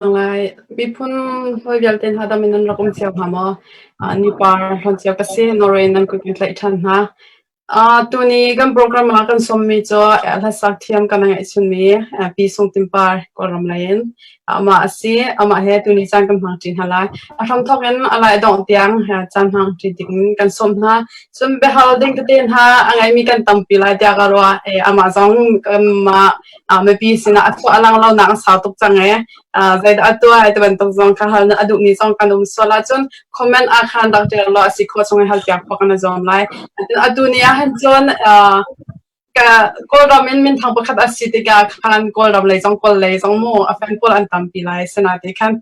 Ngai miphun hawi vialte hna dam in nan rak um cio hnga maw? Uh, nipar hlawn cio ka si. Norway nan kut kan tlaih ṭhan hna. Uh, tuni kan program ah kan sawmmi cu hlasak thiam kan ngeihchunmi Pi Sung Tin Par Kawlram lei in amah a si. Amah he tuni caan kan hmang ṭi hna lai. A hramthawk in a lai dongh tiang caan hmang ṭi ding kan sawm hna. Cun biahal ding tete hna a ngeimi kan tampi lai tiah ka ruah. E, amah zong kanmah mipi sinah a chuah a lang lonak a sau tuk cang e. Zeidah a tuah ti bantuk zong kha hal a duhmi zong kan um sual ahcun comment ah khan rak ṭial law a si khawh chung in hal piak khawh kan i zuam lai. Atu ni ah hin cun Kawlram in minthang pakhat a si tikah khan Kawlram lei zong Kawl lei zong mu a fan pawl an tampi lai. Sinain khan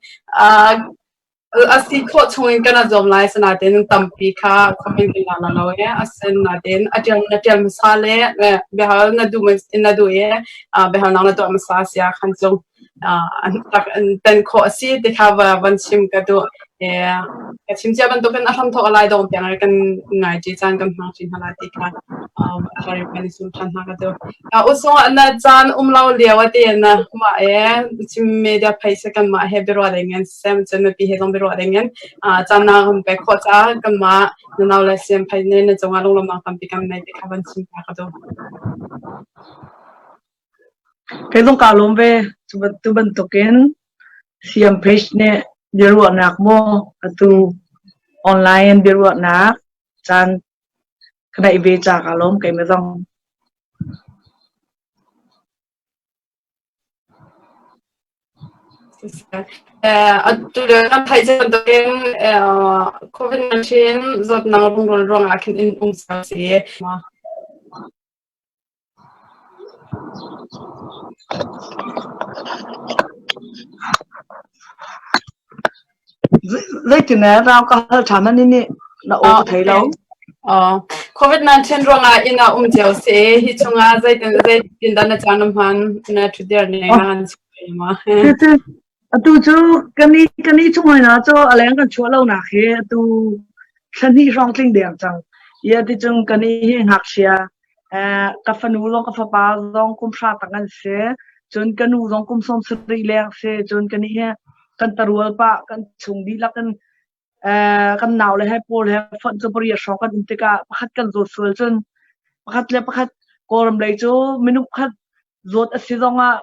A si khawh chungin kan i zuam lai asinain tampi kha comment kan la lo i asinain a ṭial na ṭial hmasa le biahal na duh na duh i biahalnak na tuah hmasa si ahkhan cu rak in pen khawh a si ti kha van chim ka duh. Ka chim cia bantukin a hramthawk a lai dong tiang kan ngai ṭi caan kan hmang ṭi hna lai ti kha kan i sum ṭhan hna ka duh. Usung ah na caan um lo lio a ti na mah e Chin media phei se kanmah he biaruah ding in sem cun mipi he zong biaruah ding in caan na kan pek khawh caah kanmah na nau le siam phei ne na cungah lunglawmhnak tampi kan nei ti kha van chim ta ka duh. Kei zong kaa lawm ve. Cu bantukin siam page nih biaruahnak maw atu online biaruahnak caan ka neih ve ca kaa lawm keimah zong. Atu le kan theih cio bantukin COVID-19 zawtnak rungrul ruangah khin inn um cio a si. Zeitin eh rau ka hal ṭhan na nih na aw ka thei lo. COVID-19 ruangah inn ah um cio si. Hi chungah zeitin zeitin dah na caan na hman na ṭhutdir ning na han chim ma? Atu cu kan i kan i chung hoi na cu a leng kan chuah lo nak hi atu thla hnih hrawng tling deng cang. Ia ti cung kan i hi ngakchia ka fanu zong ka fapa zong kum hra tang an si. Cun ka nu zong kum 70 leng si. Cun kan i hi kan tarual pah kan chung dihlak in kan nau le he pawl he fonh cu pariat hrawng kan um tikah pakhat kan zawt sual cun pakhat le pakhat Kawlram lei cu minung pakhat zawt a si zongah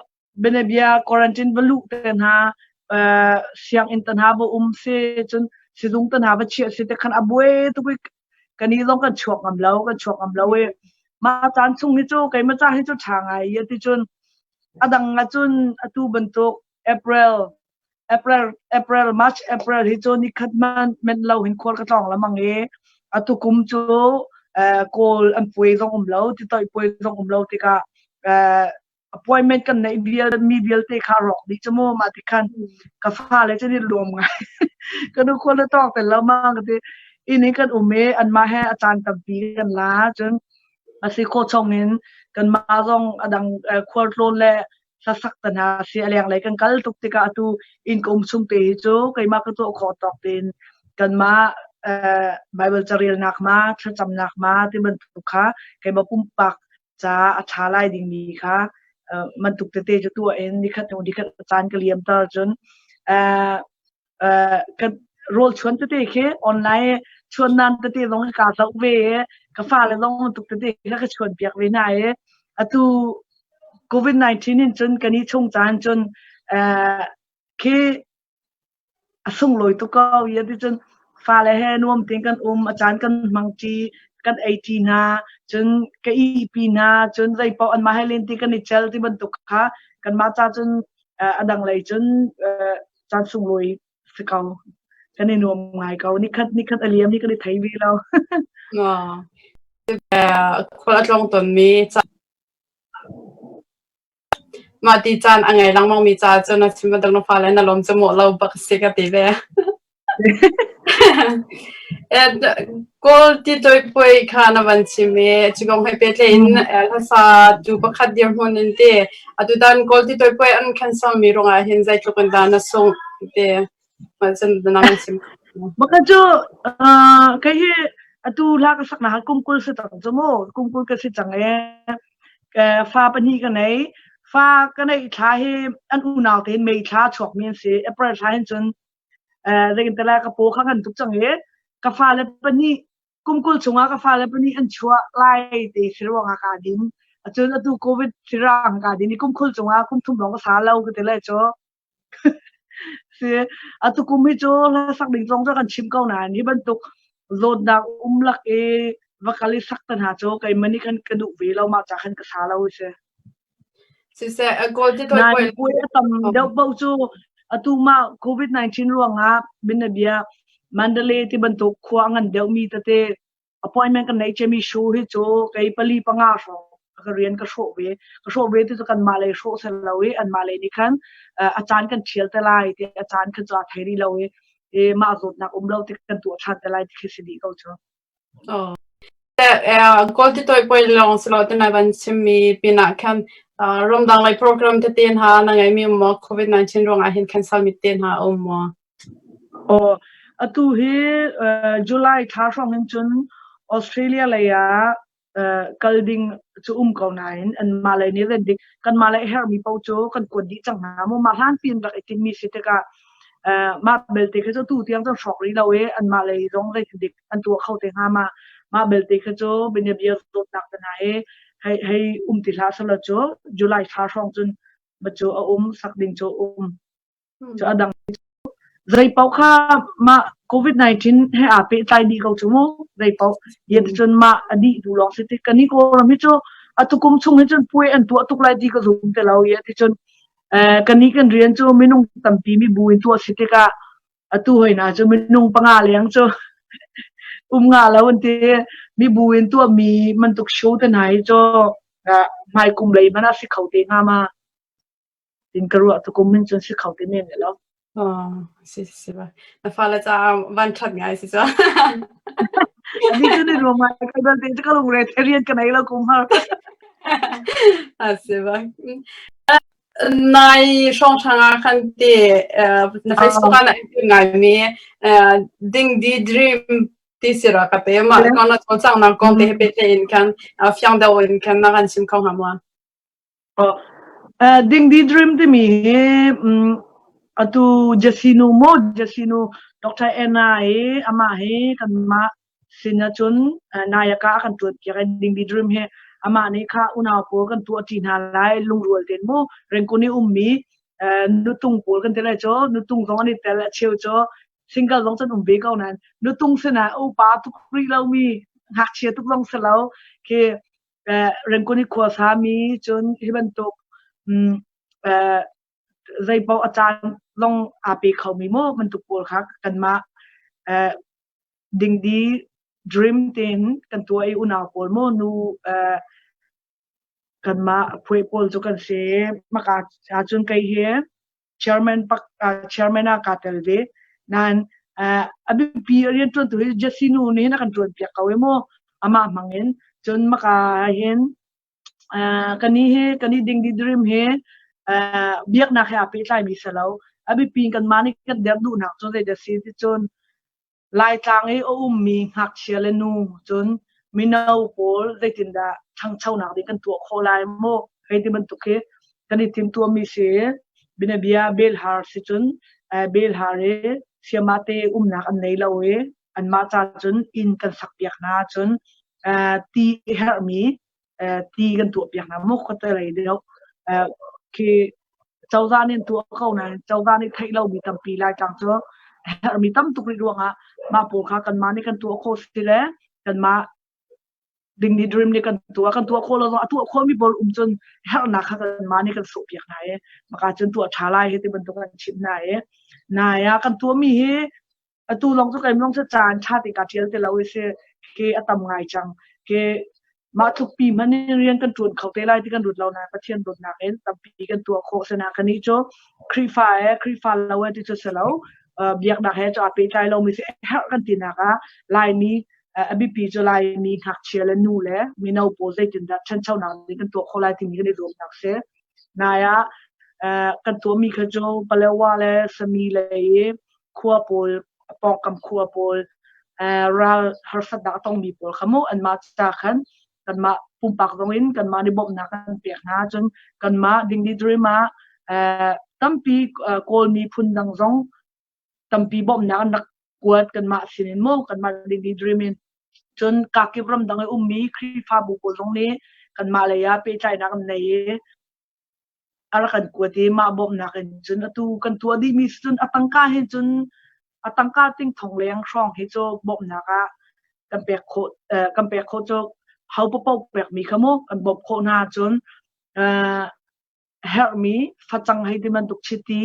bianabia quarantine va luh te hna sianginn te hna va um si cun sizung te hna va chiah si te khan a buai tuk i kan i zong kan chuak ngam lo kan chuak ngam lo i mah caan chung hi cu keimah ca hi cu ṭha ngai i ti cun a dang ah cun atu bantuk April April April March April hi cu nikhat man men lo hin khual ka tlawng lamang i atu kum cu kawl an puai zong um lo ti toih puai zong um lo tikah appointment kan neih vial mi vialte kha rawk dih cu mu mah ti khan ka fale cu ni luam ngai ka nu khual na tawk tel lo ma ka ti inn in kan um i anmah he a caan tampi kan la cun a si khawh chung in kanmah zong a dang khualtlawn le hlasak te hna si a lenglei kan kal tuk tikah atu inn ka um chung te hi cu keimah ka tuah khawh tawk tein kanmah Bible carelnak ma thlacamnak ma ti bantuk kha keimah pumpak ca a ṭha lai dingmi kha bantuk tete cu tuah in nikhat hnu nikhat caan ka liam ter cun ka rawl chuan tete khi online chuan nan tete zong ka zoh ve i ka fale zong bantuk tete kha ka chuan piak ve hna i atu COVID-19 in cun kan i chung caan cun khi A sunglawi tuk ko. Cun fale he nuam tein kan um, a caan kan hmangṭi, kan eiṭi hna, cun ka ihpi hna, cun zeipaoh anmah he lente kan i cel ti bantuk kha kanmah ca cun a dang lei cun caan sunglawi si ko. Kan i nuam ngai ko. Nikhat nikhat a liam hi kan i thei ve lo. Khual a tlawng tawnmi Mah ti caan a ngei lengmangmi caah cun a chim bantuk na fale na lawm cu mawh lo bak a si ka ti ve. Kawl titoi puai kha na van chim i cu kong he pehtlaih in hlasa tu pakhat dirhmun in ti atutan Kawl titoi puai an cancel mi ruangah hin zeitluk in dah na sungh ti Maka cu kei hi atu hla ka sak nak kum 20 si cang cu mu kum 20 ka si cang i fa pahnih ka nei. Fa ka neih thla hi an unau tein May thla chuakmi an si. April thla hin cun zeitin ka paw kha ngan tuk cang i ka fale pahnih kum 20 chungah ka fale pahnih an chuah lai ti si ruangah kaa din. Cun atu COVID sirang kaa din i kum 20 chungah kum thum lawng ka sa lo ka ti lai cu. Si, atu kum hi cu hlasak ding zong cu kan chim ko nain hi bantuk zawtnak um lak i va kal i sak te hna cu keimah nih khan ka duh ve lo mah ca khan ka sa lo si. Siseh, a kawl ti toi Nain puai a tam deuh paoh cu atu mah COVID-19 ruangah bianabia Mandalay ti bantuk khua a ngan deuhmi tete appointment kan neih ciami show hi cu kei pali panga hrawng ka rian ka hrawh ve. Ka hrawh ve ti cu kanmah lei hrawh sel lo i anmah lei nih khan a caan kan ṭhial te lai ti a caan kha cu aa thei rih lo i mah zawtnak um lo ti kan tuah ṭhan te lai ti khi si dih ko cu. Oh. Kawl ti toi poi lawng si lo te nai van chimmi pinah khan ramdang lei program tete hna na ngeimi um maw COVID-19 ruangah hin cancel mi te hna um maw? Aw, atu hi July thla hrawng in cun Australia lei ah kal ding cu um ko nain anmah lei nih ren ding kanmah lei herhmi paoh cu kan kuat dih cang hna mu. Mah hlan piin rak i timmi si tikah mah belte khi cu tu tiang cun hrawk rih lo i anmah lei zong zeitin an tuah kho te hnga ma. Mah belte khi cu bianabia zawtnak te hna hi hei hei um ti hlah selaw cu July thla hrawng cun cu a um sak ding cu um. Cu a dang zei paoh kha mah COVID-19 he aa pehtlai dih ko cu mu. Zei paoh yet cun mah a dih tu lawng si ti kan i Kawlram hi cu atu kum chung hi cun puai an tuah tuk lai ti ka zum te lo ye ti cun kan i kan rian cu minung tampi mi bu in tuah si tikah atu hoi na cu minung panga leng cu um nga lo an ti mi bu in tuah mi mantuk show te hna hi cu hmai kum lei man a si kho te hnga ma tin ka ruah tukum min cun si kho te men lo. Oh, si si ba. Na fale ca van ṭhat ngai si ca. Ani cu ni ruang ngai kai bal te ka lungre the rian ka nei lo kum har. A si ba. Nai hrawng hrang ah khan te na Facebook ah na ngai mi ding di dream ti si ra ka te ma kong na cawlcang nak kong te he pe in khan fiang deuh in khan na kan chim kho hnga ma. Dingdi Dream timi hi atu Jesinu maw Jesinu Dr. Anna hi amah hi kanmah sin ahcun Nayaka a kan ṭuanpiak i Dingdi Dream hi amah nih kha unau pawl kan tuahṭi hna lai lungrual tein mu Rengkun i ummi nutung pawl kan ti lai cu nutung zong an i tel a cheu cu single zong can um ve ko nain nutung sinah upa tuk rih lomi ngakchia tuk zong si lo khi Rengkun i khuasami cun hi bantuk zeipaoh a caan zong aa pe khomi maw bantuk pawl kha kanmah dingdi dream tein kan tuah i unau pawl maw nu kanmah phuai pawl cu kan si. Maka ahcun kei hi chairman pak chairman ah kaa tel ve. Nain a biapi rianṭuantu hi Jesse nu nih hin a kan ṭuanpiak ko i mu amah hmang in cun maka hin kani hi kani dingdi dream hi biaknak he aa pehtlaimi si lo. A biapi in kanmah nih kan derh duhnak cu zeidah si ti cun Laitlang i a ummi ngakchia le nu cun mino pawl zeitindah ṭhangchonak ding kan tuah khawh lai maw hei ti bantuk hi kan i timhtuahmi si. Bianabia Belhar si cun Belhar i sayamate umnak an nei lo i anmah ca cun inn kan sakpiak hna cun ti herhmi ti kan tuahpiak hna maw khuate lei deuh khi cozah nih an tuah ko nain cozah nih theih lomi tampi Laitlang cu herhmi tam tuk rih ruangah mah pawl kha kanmah nih kan tuah khawh si le kanmah ding nih dream nih kan tuah kan tuah khawh lo zong a tuah khawhmi pawl um cun herhnak kha kanmah nih kan sawhpiak hna i maka cun tuah ṭha lai hi ti bantuk kan chimh hna i nai ah kan tuahmi hi Atu lawng cu keimah lawng cu caan ṭha te kaa ṭial ti lo i si ke a tam ngai cang. Ke mah tluk pi hmanh in rian kan ṭuan kho te lai ti kan ruat lo nain Pathian dawtnak in tampi kan tuah khawh. Asinain kannih cu Khrihfa he Khrihfa lo he ti cu si lo. Biaknak he cu aa pehtlai lomi si herh kan tinak ah Laimi a biapi cu Laimi ngakchia le nu le mino pawl zeitindah ṭhanchonak ding kan tuah khawh lai timi kan i zuamnak si. Nai ah kan tuahmi kha cu Palewa le Sami lei i khua pawl pawngkam khua pawl ral harsatnak a tongmi pawl kha mu anmah ca khan. Kanmah pumpak zong in kanmah nih bawmhnak kan pek hna. Cun kanmah Dingdi Dream ah tampi Kawl miphun dang zong tampi bawmhnak an rak kuat kanmah sin in maw kanmah Dingdi Dream in. Cun kakip ramdang i ummi Khrihfabu pawl zong nih kanmah lei ah pehtlaihnak an nei i a rak kan kuat i mah bawmhnak in cun atu kan tuah dihmi cun a tangka hin cun a tangka ting thong leng hrawng hi cu bawmhnak ah kan pek khawh kan pek khawh cu ho paoh pekmi kha mu kan bawmh khawh hna cun herhmi facang hei ti bantuk chiti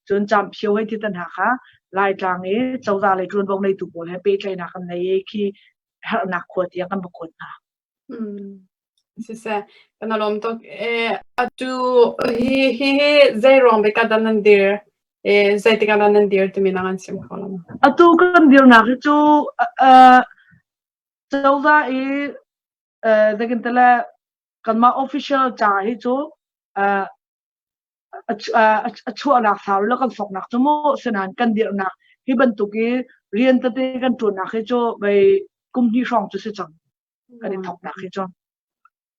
cun camphio hei ti tan hna kha Laitlang i cozah lei ṭuanvo neitu pawl he pehtlaihnak kan nei i khi herhnak khua tiang kan va kuat hna. Siseh, kan i lawm tuk. Atu hi hi hi zei ruang bik ah dah nan dir? Zeitik ah dah nan dir timi na kan chim kho lo maw? Atu kan dirnak hi cu cozah i zeitin kanmah official ca hi cu a chuahnak sau le kan soknak cu mu sinain kan dirhnak hi bantuk i rian tete kan ṭuannak hi cu vei kum hnih hrawng cu si cang. Kan i thawknak hi cu.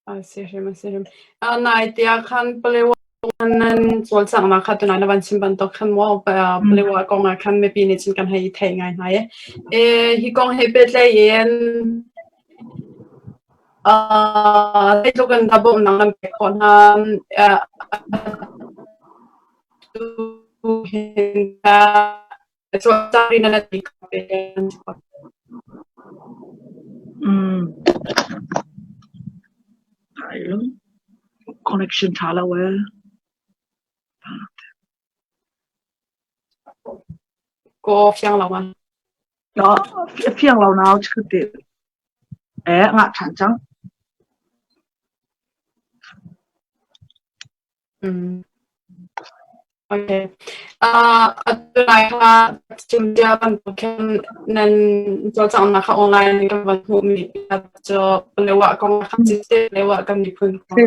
A si hrim a si hrim. Nai tiah khan Palewa nan cawlcanghnak kha tunai na van chim bantuk khan maw Palewa kong ah khan mipi nih cun kan hei i theih ngai hna i. Hi kong he pehtlaih in zeitluk in dah bawmhnak nan pek khawh hna? Connection ṭha lo ee. Kaw fiang lo ma? Fiang lo nau chikhat Eh, ngah ṭhan cang. Okay. Atu lai kha chim cia bantuk khin nan cawlcanghnak kha online in kan van hmuhmi cu Palewa kong kha siseh Palewa kan miphun kong.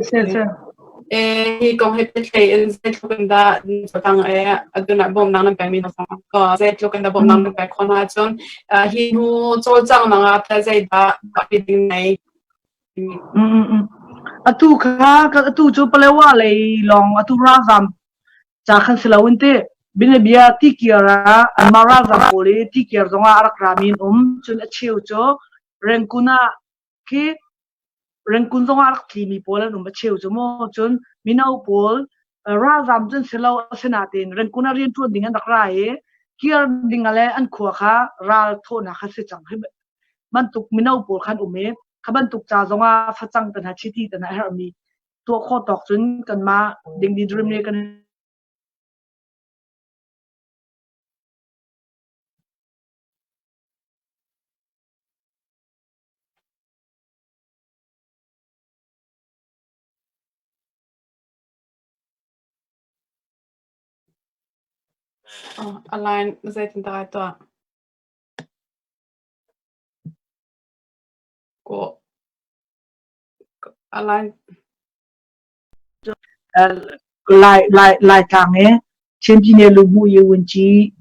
Hi kong he pehtlaih in zeitluk in dah cawlcang i atu nah bawmhnak nan pekmi hna zeitluk in dah bawmhnak nan pek khawh hna ahcun hi hnu cawlcanghnak ah teh zeidah tuahpi ding nei? Atu kha atu cu Palewa lei lawng atu ralzam ca khan si loin ti bianabia tikir ah anmah ralzam pawl i tikir zongah a rak rami an um. Cun a cheu cu Rangoon ah khi Rangoon zongah a rak tlimi pawl an um a cheu cu mu. Cun mino pawl ralzam cun si lo asinain Rangoon ah rianṭuan ding an rak ra i kir ding ah le an khua kha ral thawhnak kha si cang. Hi bantuk mino pawl khan um i kha bantuk ca zongah facang te hna chiti te hna a herhmi tuah khawh tawk cun kanmah dingdi dream nih kan A line zeitindah ai tuah? Laitlang i Chin Pyine Luhmuhyi Vunci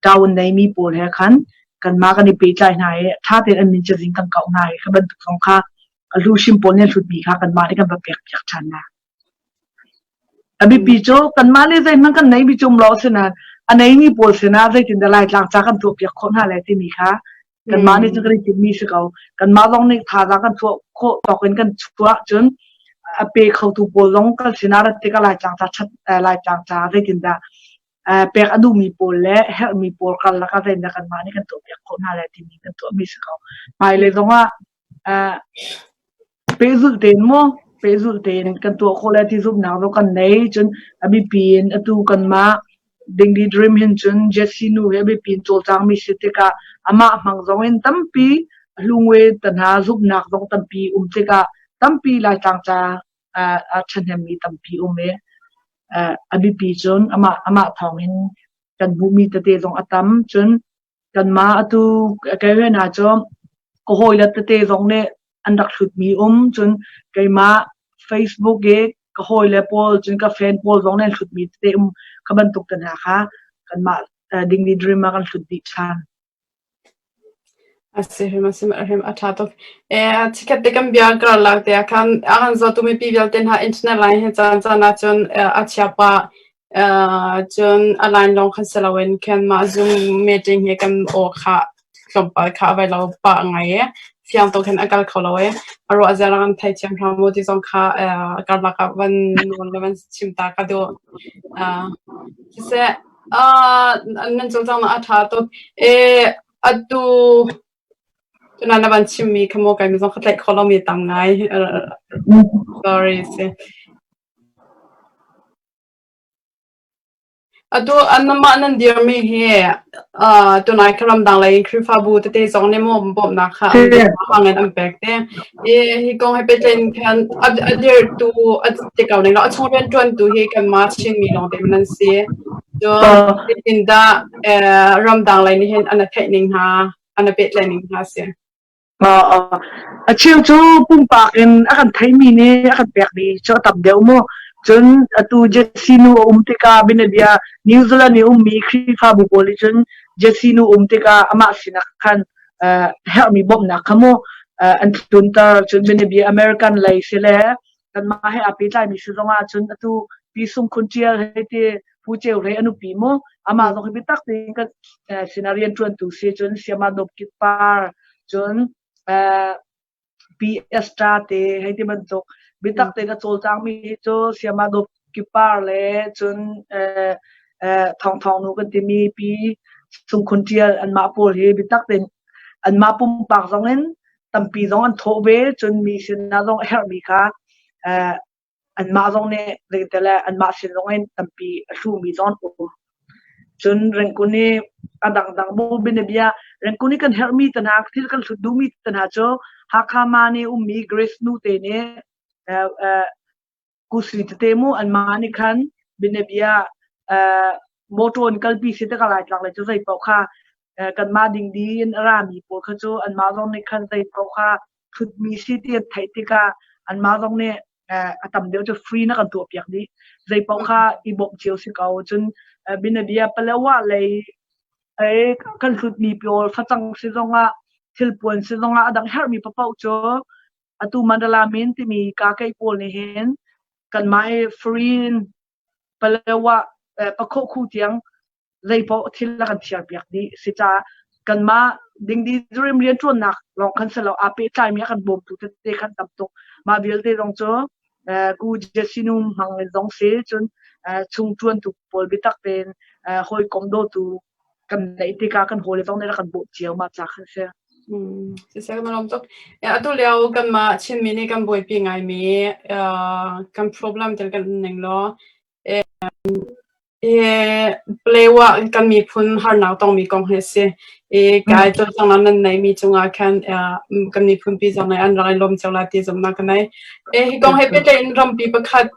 ṭaun neimi pawl he khan kanmah kan i pehtlai hna i ṭha tein an min cazin kan kauh hna i kha bantuk zong kha a hluhrim pawl nih an hlutmi kha kanmah nih kan va pekpiak ṭhan hna. A biapi cu kanmah nih zeihmanh kan neimi cu um lo asinain a neimi pawl sinah zeitindah Laitlang ca kan tuahpiak khawh hna lai timi kha Kanmah nih cun kan i timhmi si ko. Kanmah zong nih thazaang kan chuah khawh tawk in kan chuah cun a pe khotu pawl zong kan sinah rat tikah Laitlang ca ṭhat Laitlang ca zeitindah pek a duhmi pawl le herhmi pawl karlak ah zeitindah kanmah nih kan tuahpiak khawh hna lai timi kan tuahmi si ko. Hmailei zongah Pehzulh tein maw pehzulh tein kan tuah khawh lai ti zumhnak zong kan nei. Cun a biapi in atu kanmah Dingdi Dream hin cun Jesse nu hi a biapi in cawlcangmi si tikah amah hmang zong in tampi hlungwe te hna zumhnak zong tampi um tikah tampi Laitlang ca a ṭhahnemmi tampi um i a biapi cun amah amah thawng in kan hmuhmi tete zong a tam. Cun Kanmah atu kei rian ah cu ka hawile tete zong nih an rak hlutmi um. Cun keimah Facebook i ka hawile pawl cun ka friend pawl zong nih an hlutmi tete um. Kha bantuk te hna kha kanmah Dingdi Dream ah kan hlut dih ṭhan. A si hrim a si hrim a ṭha tuk. Eh, chikkhat te kan bia karlak te ah khan a kan zawtu mipi vialte hna internet line hi caan caan ahcun a chia pah. Cun a line lawng khan si loin khan mah Zoom meeting hi kan aw kha tlawmpal kha a vai lo pah ngai i fiang tuk hin a kal kho lo i a ruah zia kan theithiam hram mu ti zong kha karlak ah van nawl le van chim ta ka duh. Siseh, nan cawlcanghnak a ṭha tuk. Atu tuna na van chimmi kha maw keimah zong ka tlaih khawh lomi tam ngai. Sorry si. Atu anmah nan dirmi hi tunai ka ramdang lei in Khrihfabu tete zong nih maw bawmhnak kha an in an pek te. Hi kong he pehtlai in khan a dirtu a ti ko ning law a chung rianṭuantu hi kanmah Chinmi lawng te nan si. Cun zeitindah ramdang lei nih hin an theih ning hna, an pehtlaih ning hna a si? A cheu cu pumpak in a kan theimi nih a kan pekmi cu a tam deuh mu. Cun atu Jesse nu a um tikah bianabia New Zealand i ummi Khrihfabu pawl nih cun Jesse nu um tikah amah sinak khan herhmi bawmhnak kha mu an tlunter. Cun bianabia American lei si le kanmah he aa pehtlaimi si zongah cun atu Pi Sung Khun Ṭial hei ti Pu Ceu Hlei a nupi mu amah zong hi biatak tein kan sinah rianṭuantu si cun Siama Dawp Kit Par cun Pi Esther te hei ti bantuk biatak tein a cawlcangmi hi cu Siama Dawp Kit Par le cun Thawng Thawng nu kan timi Pi Sung Khun Ṭial anmah pawl hi biatak tein anmah pumpak zong in tampi zong an thawh ve cun mi sinah zong a herhmi kha anmah zong nih zeitele anmah sin zong in tampi a hlumi zong an um. Cun Rengkun i a dangdang bu bianabia Rengkun i kan herhmi te hna thil kan hlut duhmi te hna cu Hakha ma nih ummi Grace nu te nih Kusui tete mu anmah nih khan bianabia motor in kalpi si tikah Laitlang lei cu zei paoh kha kanmah dingdi in a rami pawl kha cu anmah zong nih khan zei paoh kha ṭhutmi si ti an theih tikah anmah zong nih a tam deuh cu free na kan tuahpiak dih. Zei paoh kha i bawmh cio si ko. Cun bianabia Palawa lei kan hlutmi pawl facang si zongah thilpuan si zongah a dang herhmi paohpaoh cu atu Mandala Min timi kakei pawl nih hin kanmah i free in Palawa Pakhawhkhu tiang zeipaoh thil a kan thiarpiak dih si caah kanmah dingdi zurim rianṭuannak lawng khan si lo aa pehtlaimi a kan bawmtu tete khan tam tuk mah vialte zong cu ku Jesinum hmang in zong si cun chung ṭuantu pawl biatak tein hawikom dawtu kan neih tikah kan hawile zong nih rak kan bawmh cio mah ca khan si. Siseh kan lawm tuk. Atu lio kanmah Chinmi nih kan buaipi ngaimi kan problem tel kan ning law Palewa kan miphun harnak tongmi kong hi a si. I kai cawlcanghnak nan neihmi cungah khan kan miphunpi zong nih an rak i lawm cio lai ti zumhnak ka nei. Hi kong he pehtlai in rampi pakhat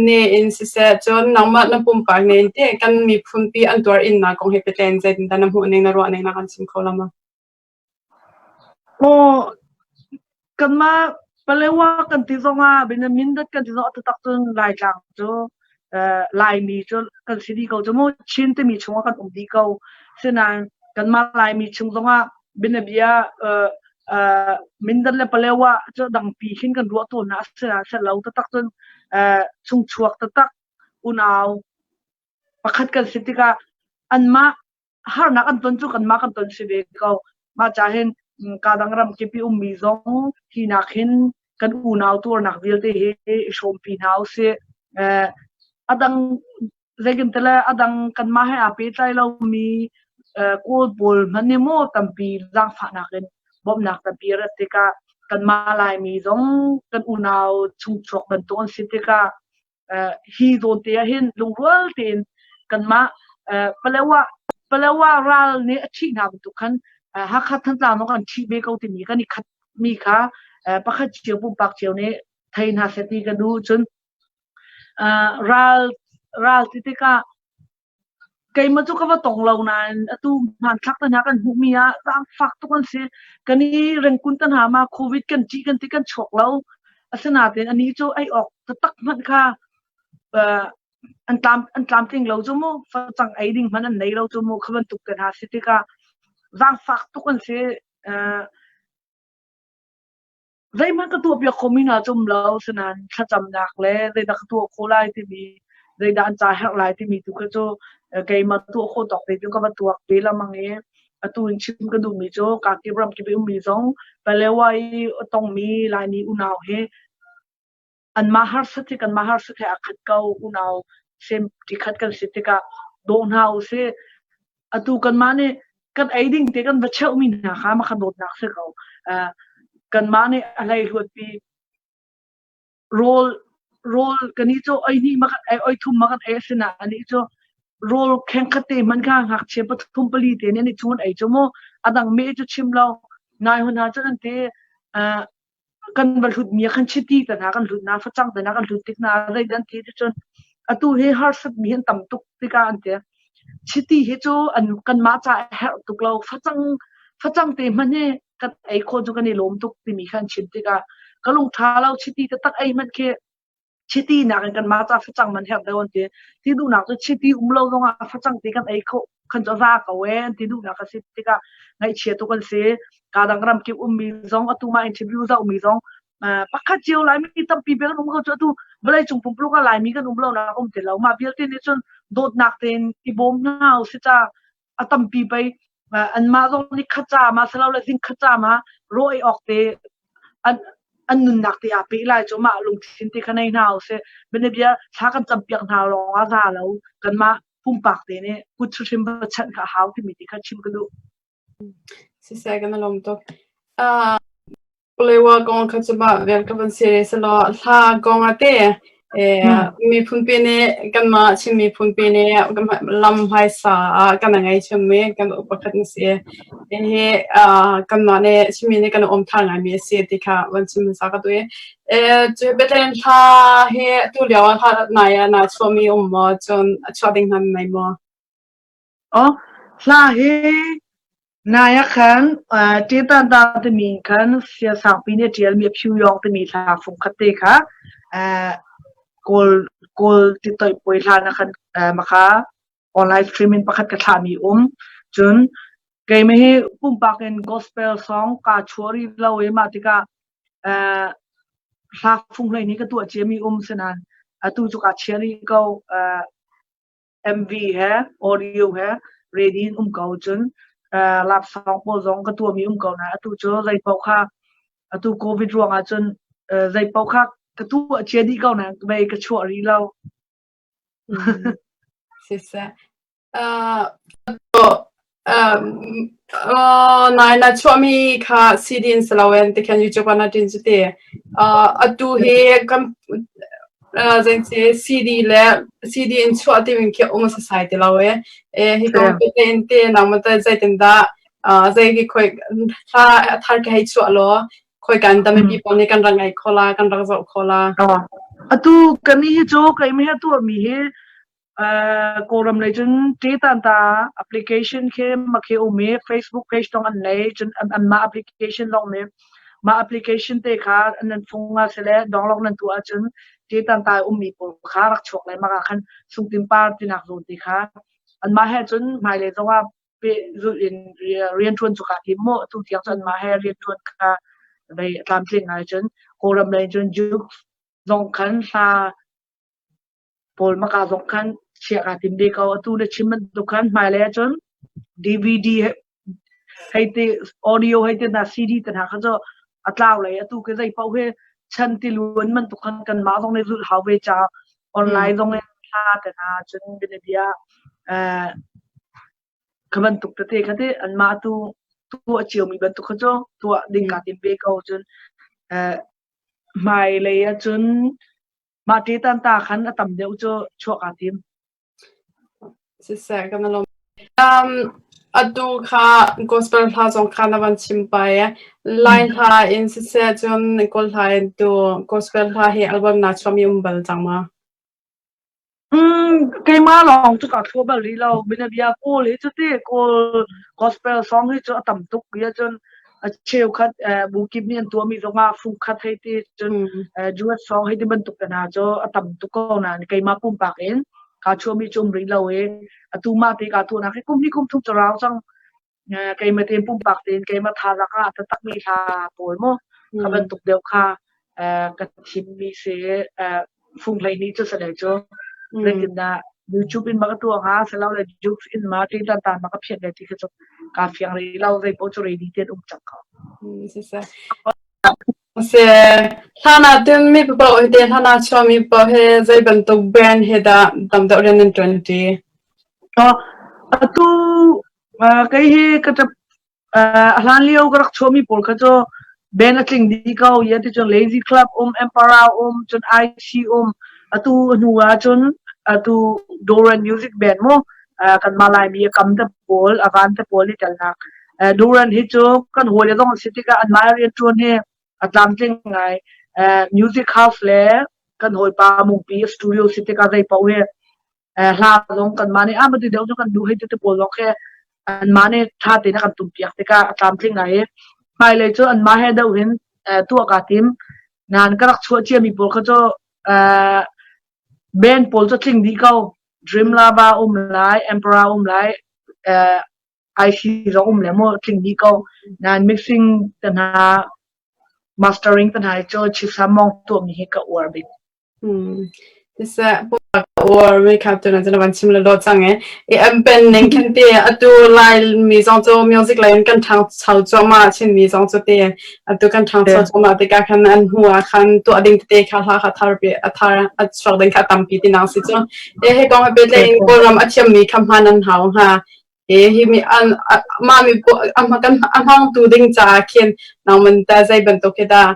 ne in siseh cun nangmah na pumpak ne in teh kan miphunpi an tuar innak kong he pehtlai in zeitindah na hmuh ning na ruah ning na kan chim kho la maw? Aw, kanmah Palewa kan ti zongah Mindat kan ti zongah taktak cun Laitlang cu Laimi cu kan si dih ko cu mu. Chin timi chungah kan um dih ko. Sinain kanmah Laimi chung zongah bianabia Mindat le Palewa cu dangpi khin kan ruah tawn hna. Asinain selo taktak cun chungchuak taktak unau pakhat kan si tikah anmah harnak an ton cu kanmah kan ton si ve ko. Mah ca hin ka dang ram kip i ummi zong hi nak hin kan unau tuarnak vialte hi i hrawmpi hna usih. Eh, a dang zeitin tele a dang kanmah he aa pehtlai lomi Kawl pawl hmanh nih maw tampi zaangfahnak in bawmhnak tampi rat tikah kanmah Laimi zong kan unau chungchuak bantuk an si tikah hi zawn te ah hin lungrual tein kanmah Palawa Palawa ral nih a ṭhih hna bantuk khan Hakha Thantlang zong an ṭhih ve ko timi kan i khat mi kha pakhat cio pumpak cio nih thei hna seh ti ka duh cun ral ral ti tikah Keimah cu ka va tong lo nain atu hmanthlak te hna kan hmuhmi ah zaangfak tuk an si. Kan i rengkun te hna ma COVID kan ṭih kan ti kan chuak lo. Asinain anih cu ei awk taktak hmanh kha uh, an tlam an tlamtling lo cu mu. Facang ei ding hmanh an nei lo cu mu. Kha bantuk te hna si tikah. Zaangfak tuk an si. Zeihmanh ka tuahpiak khomi hna cu um lo, asinain thlacamnak le zeidah ka tuah khawh lai timi, zeidah an ca herh lai timi tu kha cu keimah tuah khawh tawk te cu ka va tuak ve lengmang i atu in chim ka duhmi cu kakip ramkip i ummi zong Palewa i a tongmi Laimi unau hi anmah harsat hi kanmah harsat he aa khat ko. Unau sem ṭi khat kan si tikah daw hna usih. Atu kanmah nih kan ei ding te kan va cheuhmi hna kha mah kha dawtnak si ko. Kanmah nih a hleihluatpi rawl rawl kan i cu oi hnih ma kan ei oi thum ma kan ei asinain anih cu rawl kheng khat te hmanh kha ngakchia pathum pali te nih an i chun ei cu mu a dang meh cu chim lo nai hun hna cun an ti kan va hlutmi ah khan chiti te hna kan hlut hna, facang te hna kan hlut tik hna zei an ti cun atu hi harsatmi an tam tuk tikah an ti. Chiti hi cu an kanmah ca a herh tuk lo. Facang facang te hmanh hi kan ei khawh cu kan i lawm tuk timi kha an chim tikah ka lung ṭha lo chiti taktak ei hmanh khi chiti nakin kanmah ca facang man herh deuh an ti. Ti duhnak cu chiti um lo zongah facang te kan ei khawh khan cu a za ko ee an ti duhnak a si tikah ngaihchia tuk an si. Ka dang ram kip ummi zong atu mah interview zohmi zong pakhat cio Laimi tampi bel um ko cu atu vawleicung pumpuluk ah Laimi kan um lo nak um ti lo. Mah vialte nih cun dawtnak tein i bawm hna usih ca a tampi pei anmah zong nih khaca ma silole zing khaca ma raw ei awk te an an nunnak te aa pe lai cu mah lungthin te kha nei hna usih. Bianabia thla kan campiak hna lawng ah za lo kanmah pumpak te nih kut hrim va chanh kha a hau timi ti kha chim ka duh. Siseh kan i lawm tuk. Palewa kong kha cu bah vial ka van si selaw hla kong ah te miphunpi nih kanmah Chin miphunpi nih lam hmaisa ah kan ngei chimmi kan pakhat na si. Hihi kanmah nih Chinmi nih kan um thar ngaimi a si ti kha van chim hmasa ka duh i. Cu Bethlehem hla hi tu lio ah hla nai ah naa chuahmi um maw cun a chuah ding hna nan nei maw? Aw, hla hi nai ah khan Ṭetanta timi khan Siasangpi nih a ṭialmi a Phyuyawng timi hla fungkhat te kha Kawl Kawl titoih puai hlan ah khan makha online streaming pakhat ka thlahmi um. Cun keimah hi pumpak in gospel song kaa chuah rih lo i mah tikah hla fung hlei nih ka tuah ciami um sinain atu cu kaa chia rih ko. MV he audio he ready in um ko cun laksawng pawl zong ka tuahmi um ko nain atu cu zeipaoh kha atu COVID ruangah cun zeipaoh kha ka tuah cia dih ko nain vei ka chuah rih lo. Siseh. Nai na chuahmi kha CD in si loin tikhan YouTube ah na ṭin cu ti. Atu hi kan zei CD le CD in chuah timi khi um sasai ti lo e. Hi kong te in te nangmah teh zeitindah zei hi khoi hla a thar ka hei chuah law khoi kan dam mipi pawl nih kan rak ngaih kho la kan rak zoh kho la. Atu kani hi cu keimah hi tuahmi hi Kawlram lei cun ṭetanta application khi makhi um i Facebook page zong an nei. Cun anmah application zong nih mah application te kha nan fung ah sile download nan tuah ahcun ṭetanta i ummi pawl kha rak chuak le mah ah khan sungtinpar tinak zawn te kha anmah he cun hmailei zongah pehzulh in rianṭuan cu kaa tim maw atu tiang cu anmah he rianṭuan kha vei a tlamtling ngai cun Kawlram lei cun Jukes zong khan hla pawl maka zong khan chiah kaa tim ve ko. Atu na chim bantuk khan hmailei ahcun DVD hei ti audio hei ti hna CD te hna kha cu a tlau lei atu ke zei paoh hi chan tiluan bantuk khan kanmah zong nih zulh hau ve caah online zong in hla te hna cun bianabia kha bantuk tete kha ti anmah tu tuah ciomi bantuk kha cu tuah ding kaa tim ve ko cun hmailei ahcun Mah ṭetan ta khan a tam deuh cu chuah kaa tim. Siseh, kan i lawm. Atu kha gospel hla zong kha na van chim pai. Lai hla in siseh cun Kawl hla in tu gospel hla hi album naa chuahmi um bal cang ma? Keimah lawng cu kaa thua bal rih lo. Bianabia Kawl hi cu ti Kawl gospel song hi cu a tam tuk ti ahcun a cheukhat bu kip nih an tuahmi zongah fungkhat hei ti cun duet song hei ti bantuk te hna cu a tam tuk ko nain keimah pumpak in kaa chuahmi cu um rih lo i atu mah ti kaa tuahnak hi kum hnih kum thum cu rau cang. Keimah tein pumpak tein keimah thazaang ah taktakmi hla pawl maw kha bantuk deuh kha ka thimmi si fung 12 cu si lai cu. Zeitindah YouTube in ma ka tuah hnga silole Jukes in ma ṭitan tan ma ka phiat lai ti kha cu kaa fiang rih lo zei paoh cu ready tein um cang ko. Siseh. Hlan ah cun mi paoh hi te hlan ah chuahmi paoh hi zei bantuk brand he dah tam deuh rian nan ṭuan ṭi? Atu Kei hi ka ṭap a hlan lio ka rak chuahmi pawl kha cu band a tling dih ko. Ia ti cun Lazy Club um, Emperor um, cun IC um. Atu hnu ah cun atu Doran Music Band mu kanmah Laimi a kam te pawl, a van te pawl i telnak. Doran hi cu kan hawile zong an si tikah anmah rianṭuan hi a tlamtling ngai. Music house le kan hawipa Mungpi studio si tikah zei paoh hi Hla zong kanmah nih ah mati deuh cu kan duh hei ti te pawl zong khi anmah nih ṭha tein a kan tumpiak tikah a tlamtling ngai i hmailei cu anmah he deuh hin tuah kaa tim. Nain ka rak chuah ciami pawl kha cu band pawl cu tling dih ko. Dream Lava um lai, Emperor um lai, IC zong um le maw tling dih ko. Nain mixing te hna, mastering te hna hi cu Chief Samong tuahmi hi ka uar bik. Siseh, uar mi kha tu na van chim le dawh cang e. I an pen ning khin ti atu Laimi zong cu music lei in kan ṭhangcho cuahmah Chinmi zong cu ti atu kan ṭhangcho cuahmah tikah khan an hnu ah khan tuah ding tete kha hla kha thar pi a thar a chuak ding kha tampi ti nang si cu. E hi kong he pehtlai in Kawlram a thiammi kha hman an hau hnga. Hi mi an mah mi kan a hmangtu ding caah khin nangman ta zei bantuk hi dah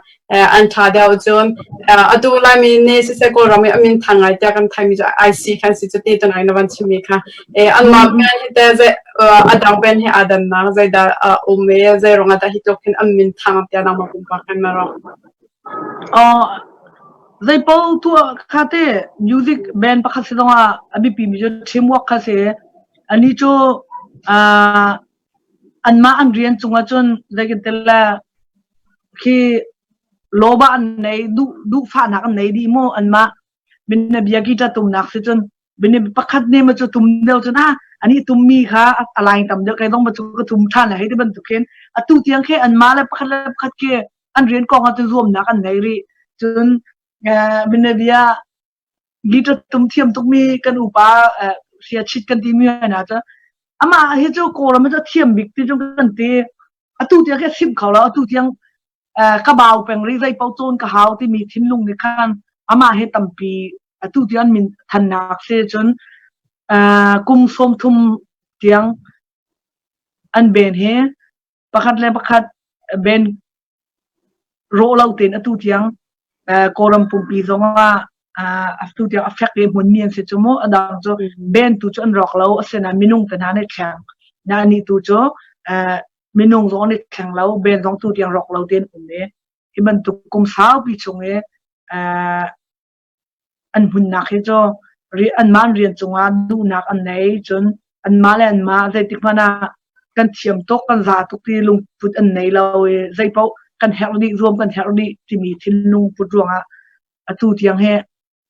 an ṭha deuh cun atu Laimi nih siseh Kawlram i a min thang ngai tiah kan theimi cu IC khan si cu ti tunai na van chimmi kha anmah band hi teh zei a dang band he aa dannak zeidah a um i zei ruangah dah hi tluk hin an min thang tiah nangmah pumpak hin na ruah? Zeipaoh tuah kha te music band pakhat si zongah a biapi mi cu teamwork kha si. Anih cu anmah an rian cungah cun zeitintiah khi lawba an nei duhfahnak an nei dih maw anmah bianabia guitar tumnak si cun pakhat ne ma cu tum deuh cun ah anih tummi kha a line tam deuh kei zong ma cu ka tum ṭhan lai hei ti bantuk khin atu tiang khi anmah le pakhat le pakhat khi an rian kong ah cun zuamnak an nei rih cun bianabia Guitar tum thiam tukmi kan upa sia chit kan timi hna cu amah hi cu Kawlram cu a thiam bik ti cu kan ti. Atu tiang khi a simh kho lo. Atu tiang ka bau peng rih zei paoh cawn ka hau timi thinlung nih khan amah hi tampi atu tiang min thannak si cun kum 30 tiang an ben hi pakhat le pakhat ben rawh lo tein atu tiang Kawlram pumpi zongah atu tiang a fek i hmunmi an si cu mu. A dang cu band tu cu an rawk lo asinain minung te hna nih thleng. Na nih tu cu minung zong an i thleng lo, band zong tu tiang rawk lo tein um i hi bantuk kum saupi chung i An hmunnak hi cu anmah an rian cungah duhnak an nei. Cun anmah le anmah zeitik hmanh ah kan thiam tuk, kan za tuk ti lungput an nei lo i zeipaoh kan herh dih, zuam kan herh dih timi thinlung put ruangah atu tiang hi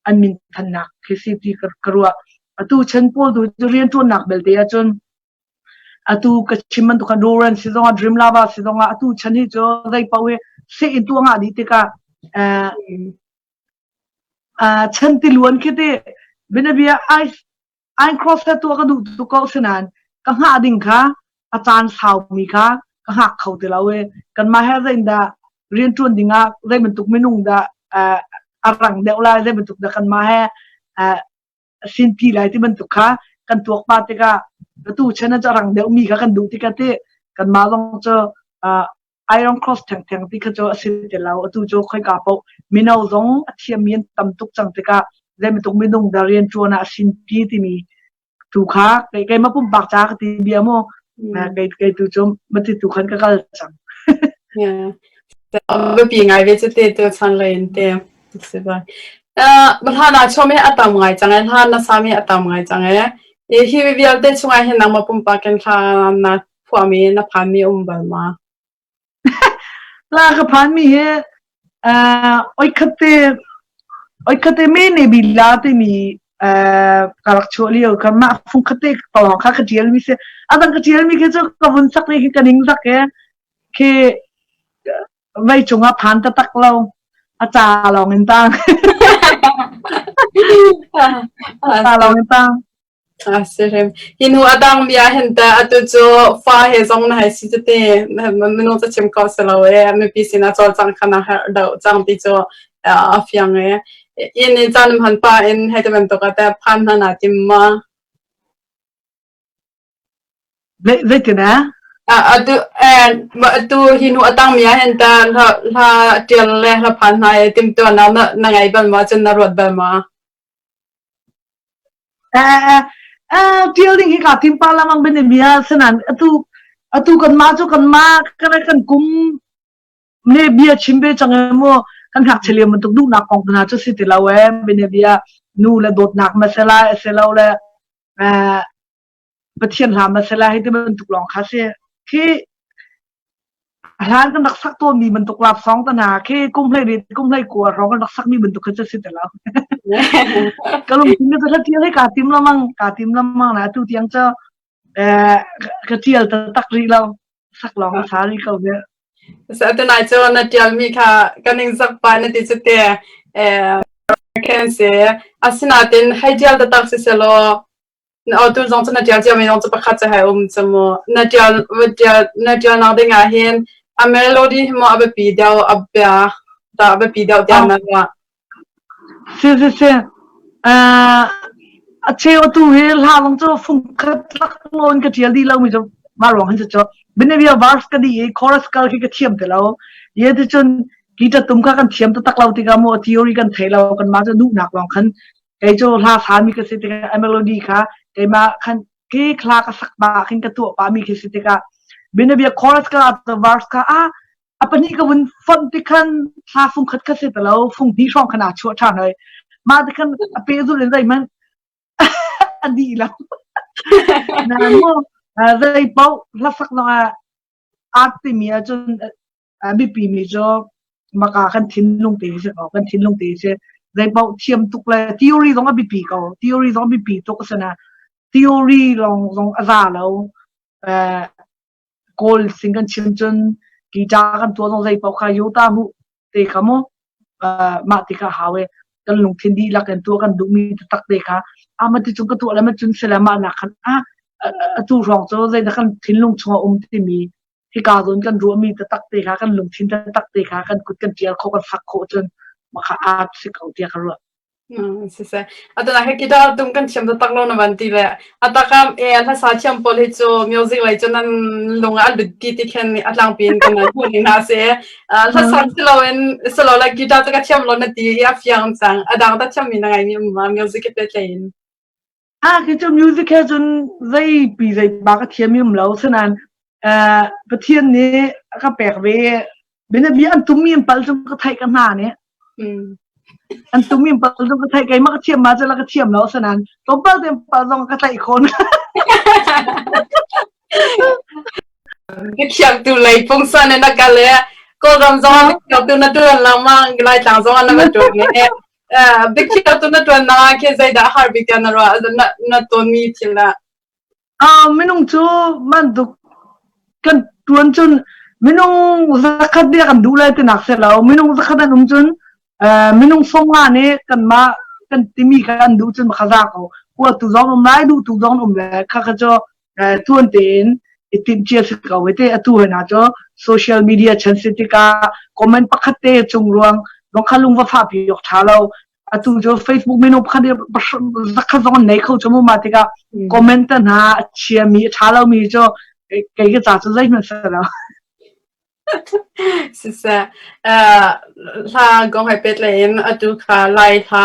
an minthannak khi si ti ka ruah. Atu chan pawl tu cu rianṭuannak belte ahcun atu ka chim bantuk khan Doran si zongah Dream Lava si zongah atu chan hi cu zeipaoh hi seh in tuah ngah dih tikah Chantiluan khi ti bianabia ein cross he tuah ka duh tuk ko asinain ka hngah ding kha a caan saumi kha ka hngak kho ti lo i kanmah he zeitindah rianṭuan dingah zei bantuk minung dah a rang deuh lai zei bantuk dah kanmah he sinpi lai ti bantuk kha kan tuak pah tikah atu chan ah cu a rang deuhmi kha kan duh tikah ti kanmah zong cu Iron Cross thengtheng ti kha cu a si ti lo. Atu cu khoika paoh mino zong a thiammi an tam tuk cang tikah zeibantuk minung dah rianṭuan ah a sinpi timi tu kha kei keimah pumpak ca ka ti bia mu. Kei kei tu cu mati tu khan ka kal cang. Yeah. Biapi ngai ve cu te tu chan lei in te. Si ba. Hlan ah chom hi a tam ngai cang e. Hlan na sami a tam ngai cang e. Hi vialte chungah hin nangmah pumpak in hlan na phuahmi na phanmi um bal ma? La ka phanmi hi oikhat te oikhat te me ne bi la timi Ka rak chuah lio kha mah fung khate palawng kha ka ṭial mi si. A dang ka ṭial mi khi cu ka vun sak ni khi ka ning zak e. Khi vei cung ah phan taktak lo. A ca lawng in tang. A ca lawng in tang. A si hrim. Hi hnu a dang mi ah hin teh atu cu fa he zong na hei si tete minung cu chim kho si lo e mipi sinah cawlcangh kha na herh deuh cang ti cu a fiang e. Inn in caan hman pah in hei ti bantuk ah teh phan hna naa tim ma? Zeitin ah? Atu atu hi hnu a tang mi ah hin teh hla hla ṭial le hla phan hna i timhtuahnak na na ngei bal ma cun na ruat bal ma? Ṭial ding hi kaa tim pah lengmang ben bia asinain atu atu kanmah cu kanmah kan kan kum ne bia chim ve cang e mu kan ngakchia lio bantuk duhnak kong hna cu si ti lo e bene bia nu le dawtnak ma se lai a si lo le Pathian hla ma se lai hei ti bantuk lawng kha si khi Hlan kan rak sak tawnmi bantuk lapsawng te hna khi kum hlei kum hlei kua hrawng kan rak sakmi bantuk kha cu si ti lo. Ka lungthin cu hla tial hi kaa tim lamang kaa tim lamang na atu tiang cu eh, ka tial taktak rih lo. Sak lawng a sa rih ko ve. Tunai cu na tialmi kha kan ning zak pa na ti cu te eh khen si asinain hei tial taktak si selaw Tu zong cu na ṭial ciami zong cu pakhat cu hei um cu mu. Na ṭial na ṭialnak ding ah hin a melody hi maw a biapi deuh a bia dah a biapi deuh tiah na ruah? Si si si. Uh, a cheu atu hi hla zong cu fungkhat laklawng ka ṭial dih lomi cu mah ruang hin cu bianabia verse ka dih i chorus kal khi ka thiam ti lo. Ye ti cun guitar tum kha kan thiam taktak lo tikah mu theory kan thei lo kan mah cu duhnak lawng khan Kei cu hla sami ka si tikah a melody kha keimah khan ke hla ka sak pah khin ka tuah pahmi khi si tikah bianabia chorus ka verse kha ah a pahnih ka vun fonh ti khan hla fung khat kha si ti lo fung hnih hrawng khan aa chuah ṭhan hoi mah ti khan a pehzulh in zeihmanh a dih lo na mu zei paoh hlasak zong ah art timi ahcun A biapi mi cu maka kan thinlung te hi si ko kan thinlung te hi si zeipaoh thiam tuk le theory zong a biapi ko theory zong a biapi tuk a si na theory lawng zong a za lo kawl sing kan chim cun guitar kan tuah zong zeipaoh kha yota mu te kha mu mah ti kha hau e kan lungthin dihlak in tuah kan duhmi taktak te kha ama ti cung ka tuah le ma cun sile mah nak khan a atu hrawng cu zeidah kan thinlung chungah um timi hika zawn kan ruahmi taktak te kha kan lungthin taktak te kha kan kut kan ṭial khawh kan sak khawh cun mah art si ko tiah ka ruah. Siseh. Atu hi guitar tum kan thiam taktak lo na van ti le atakam e hlasa thiam pawl hi cu music lei cu nan lung ah lut ti ti khen a tlangpi in kan hmuh ning hna si. Hlasa siloin silo le guitar cu ka thiam lo na ti i a fiang cang. Adang ta thiam mi na ngai mi um ma music ke pe in. Ah, khi cu music he cun zeipi zeipa ka thiam mi um lo. Sinain Pathian nih a ka pek ve. Bianabia an tummi an pal cu ka theih ka hna nih. An tummi an pal cu ka theih keimah ka thiam ma cu la ka thiam lo sinain tlawmpal te pal zong ka tlaih khon. Ka thiamtu lei pungsan in na kal i Kawlram zong ah biakhiaktu na ṭuan lengmang, Laitlang zong ah na va ṭuan i biakhiaktu na ṭuannak ah khin zeidah a har bik tiah na ruah na, na tawnmi thil ah? Minung cu bantuk kan ṭuan cun minung zakhat bia kan duh lai tinak si lo. Minung zakhat an um cun minung 50 nih kanmah kan timi kha an duh cun kha za ko. Huatu zong um lai, duhtu zong um lai. Kha kha cu tuan tein i timhcia si ko te atu hna cu social media chan si tikah comment pakhat te cung ruang zong kha lung va fah pi awk tha lo atu cu Facebook mino pakhat zakhat zong an nei kho chu mu ma tikah comment te hna a chia mi a tha lo mi cu kei ka ca cu zeihmanh si lo Siseh, hla kong he pehtlaih in atu kha Lai hla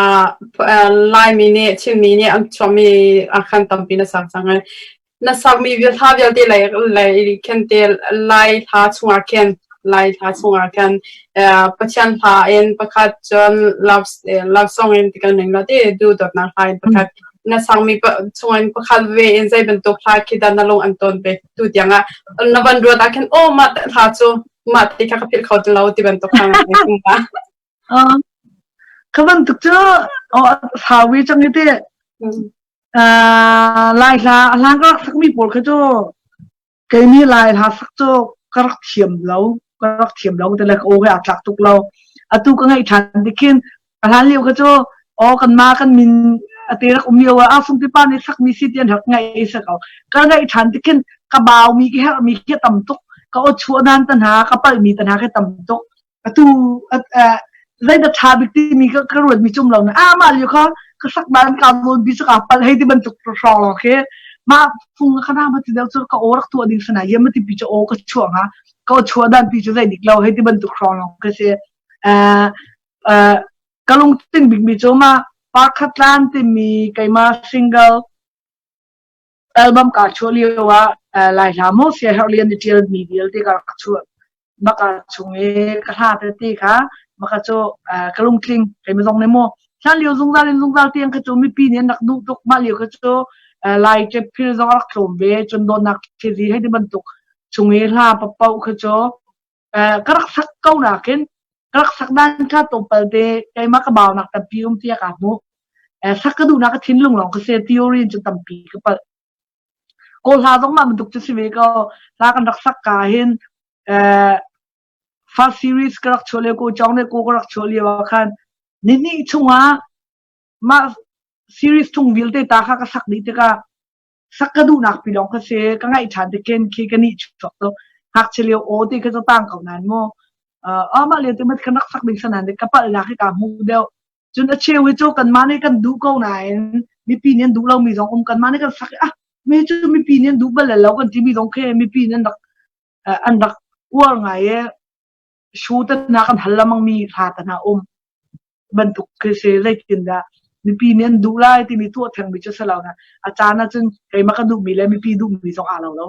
Laimi nih Chinmi nih an chuahmi ah khan tampi na sak cang i na sakmi hla vialte lei khin te Lai hla chungah khin Lai hla chungah khin Pathian hla in pakhat cun love love song in ti kan ning lo ti duhdawtnak hla in pakhat na sakmi chungin pakhat ve in zei bantuk hla khi dah na lung an ton ve tu tiang ah na van ruat ah khin oh mah hla cu mah ti kha ka philh kho ti lo ti bantuk kha Ka bantuk cu sawi cang i ti. Lai hla a hlan ka rak sakmi pawl kha cu kei nih Lai hla sak cu ka rak thiam lo. Ka rak thiam lo te le ka aw he aa tlak tuk lo. Atu ka ngaih ṭhan tikhin a hlan lio kha cu aw kanmah kan min ate rak um lio ah ah Sungpi pa nih sakmi si ti an rak ngaih i si ko. Ka ngaih ṭhan tikhin ka baumi ka herhmi khi tam tuk. Ka aw chuah dan te hna, ka palhmi te hna khi tam tuk. Atu zeidah ṭha bik timi ka ka ruatmi cu um lo na ah mah lio kha ka sak dan ka zawn bi cu ka palh hei ti bantuk hrawng lawng khi mah phung ka na ma ti deuh cu ka aw rak tuah ding sana yem ti pi cu aw ka chuah nga ka aw chuah dan pi cu zei dik lo hei ti bantuk hrawng lawng ka si. Ka lungtling bikmi cu ma Parkhatlan timi keimah single album kaa chuah lio ah Lai hla maw Siaherh Lian i ṭialmi vialte ka rak chuah. Maka chung i ka hla tete kha maka cu ka lungtling keimah zong nih maw hlan lio zungzal in zungzal tiang kha cu mipi nih an rak duh tuk. Mah lio kha cu Lai ṭephil zong a rak tlawm ve. Cun dawtnak thilri hei ti bantuk chung i hla paoh kha cu ka rak sak ko nakin ka rak sak dan kha tlawmpal te keimah ka baunak tampi um tiah kaa hmuh. Sak ka duhnak ka thinlung lawng ka si theory in cu tampi ka palh. Kawl hla zong mah bantuk cu si ve ko. Hla kan rak sak ka hin first series ka rak chuah lio ko Chong le ko ka rak chuah lio ah khan nihnih chungah mah series chung vialte ta kha ka sak dih tikah sak ka duhnak pi lawng kha si ka ngaih ṭhan te ken khi ka nih chuak to ngakchia lio aw ti kha cu tang ko nan mu amah lio te mat kan rak sak ding sanan ka palh nak hi ka hmu deuh. Cun a cheu hi cu kanmah nih kan duh ko nain mipi nih an duh lomi zong um. Kanmah nih kan sak i ah mi cu mipi nih an duh bal lo kan timi zong khi mipi nih an rak an rak uar ngai i show te hna kan hal lengmang mi hla te hna um bantuk khi si. Zeitindah mipi nih an duh lai timi tuah thengmi cu si lo na a caan ahcun keimah ka duhmi le mipi duhmi zong aa lo lo.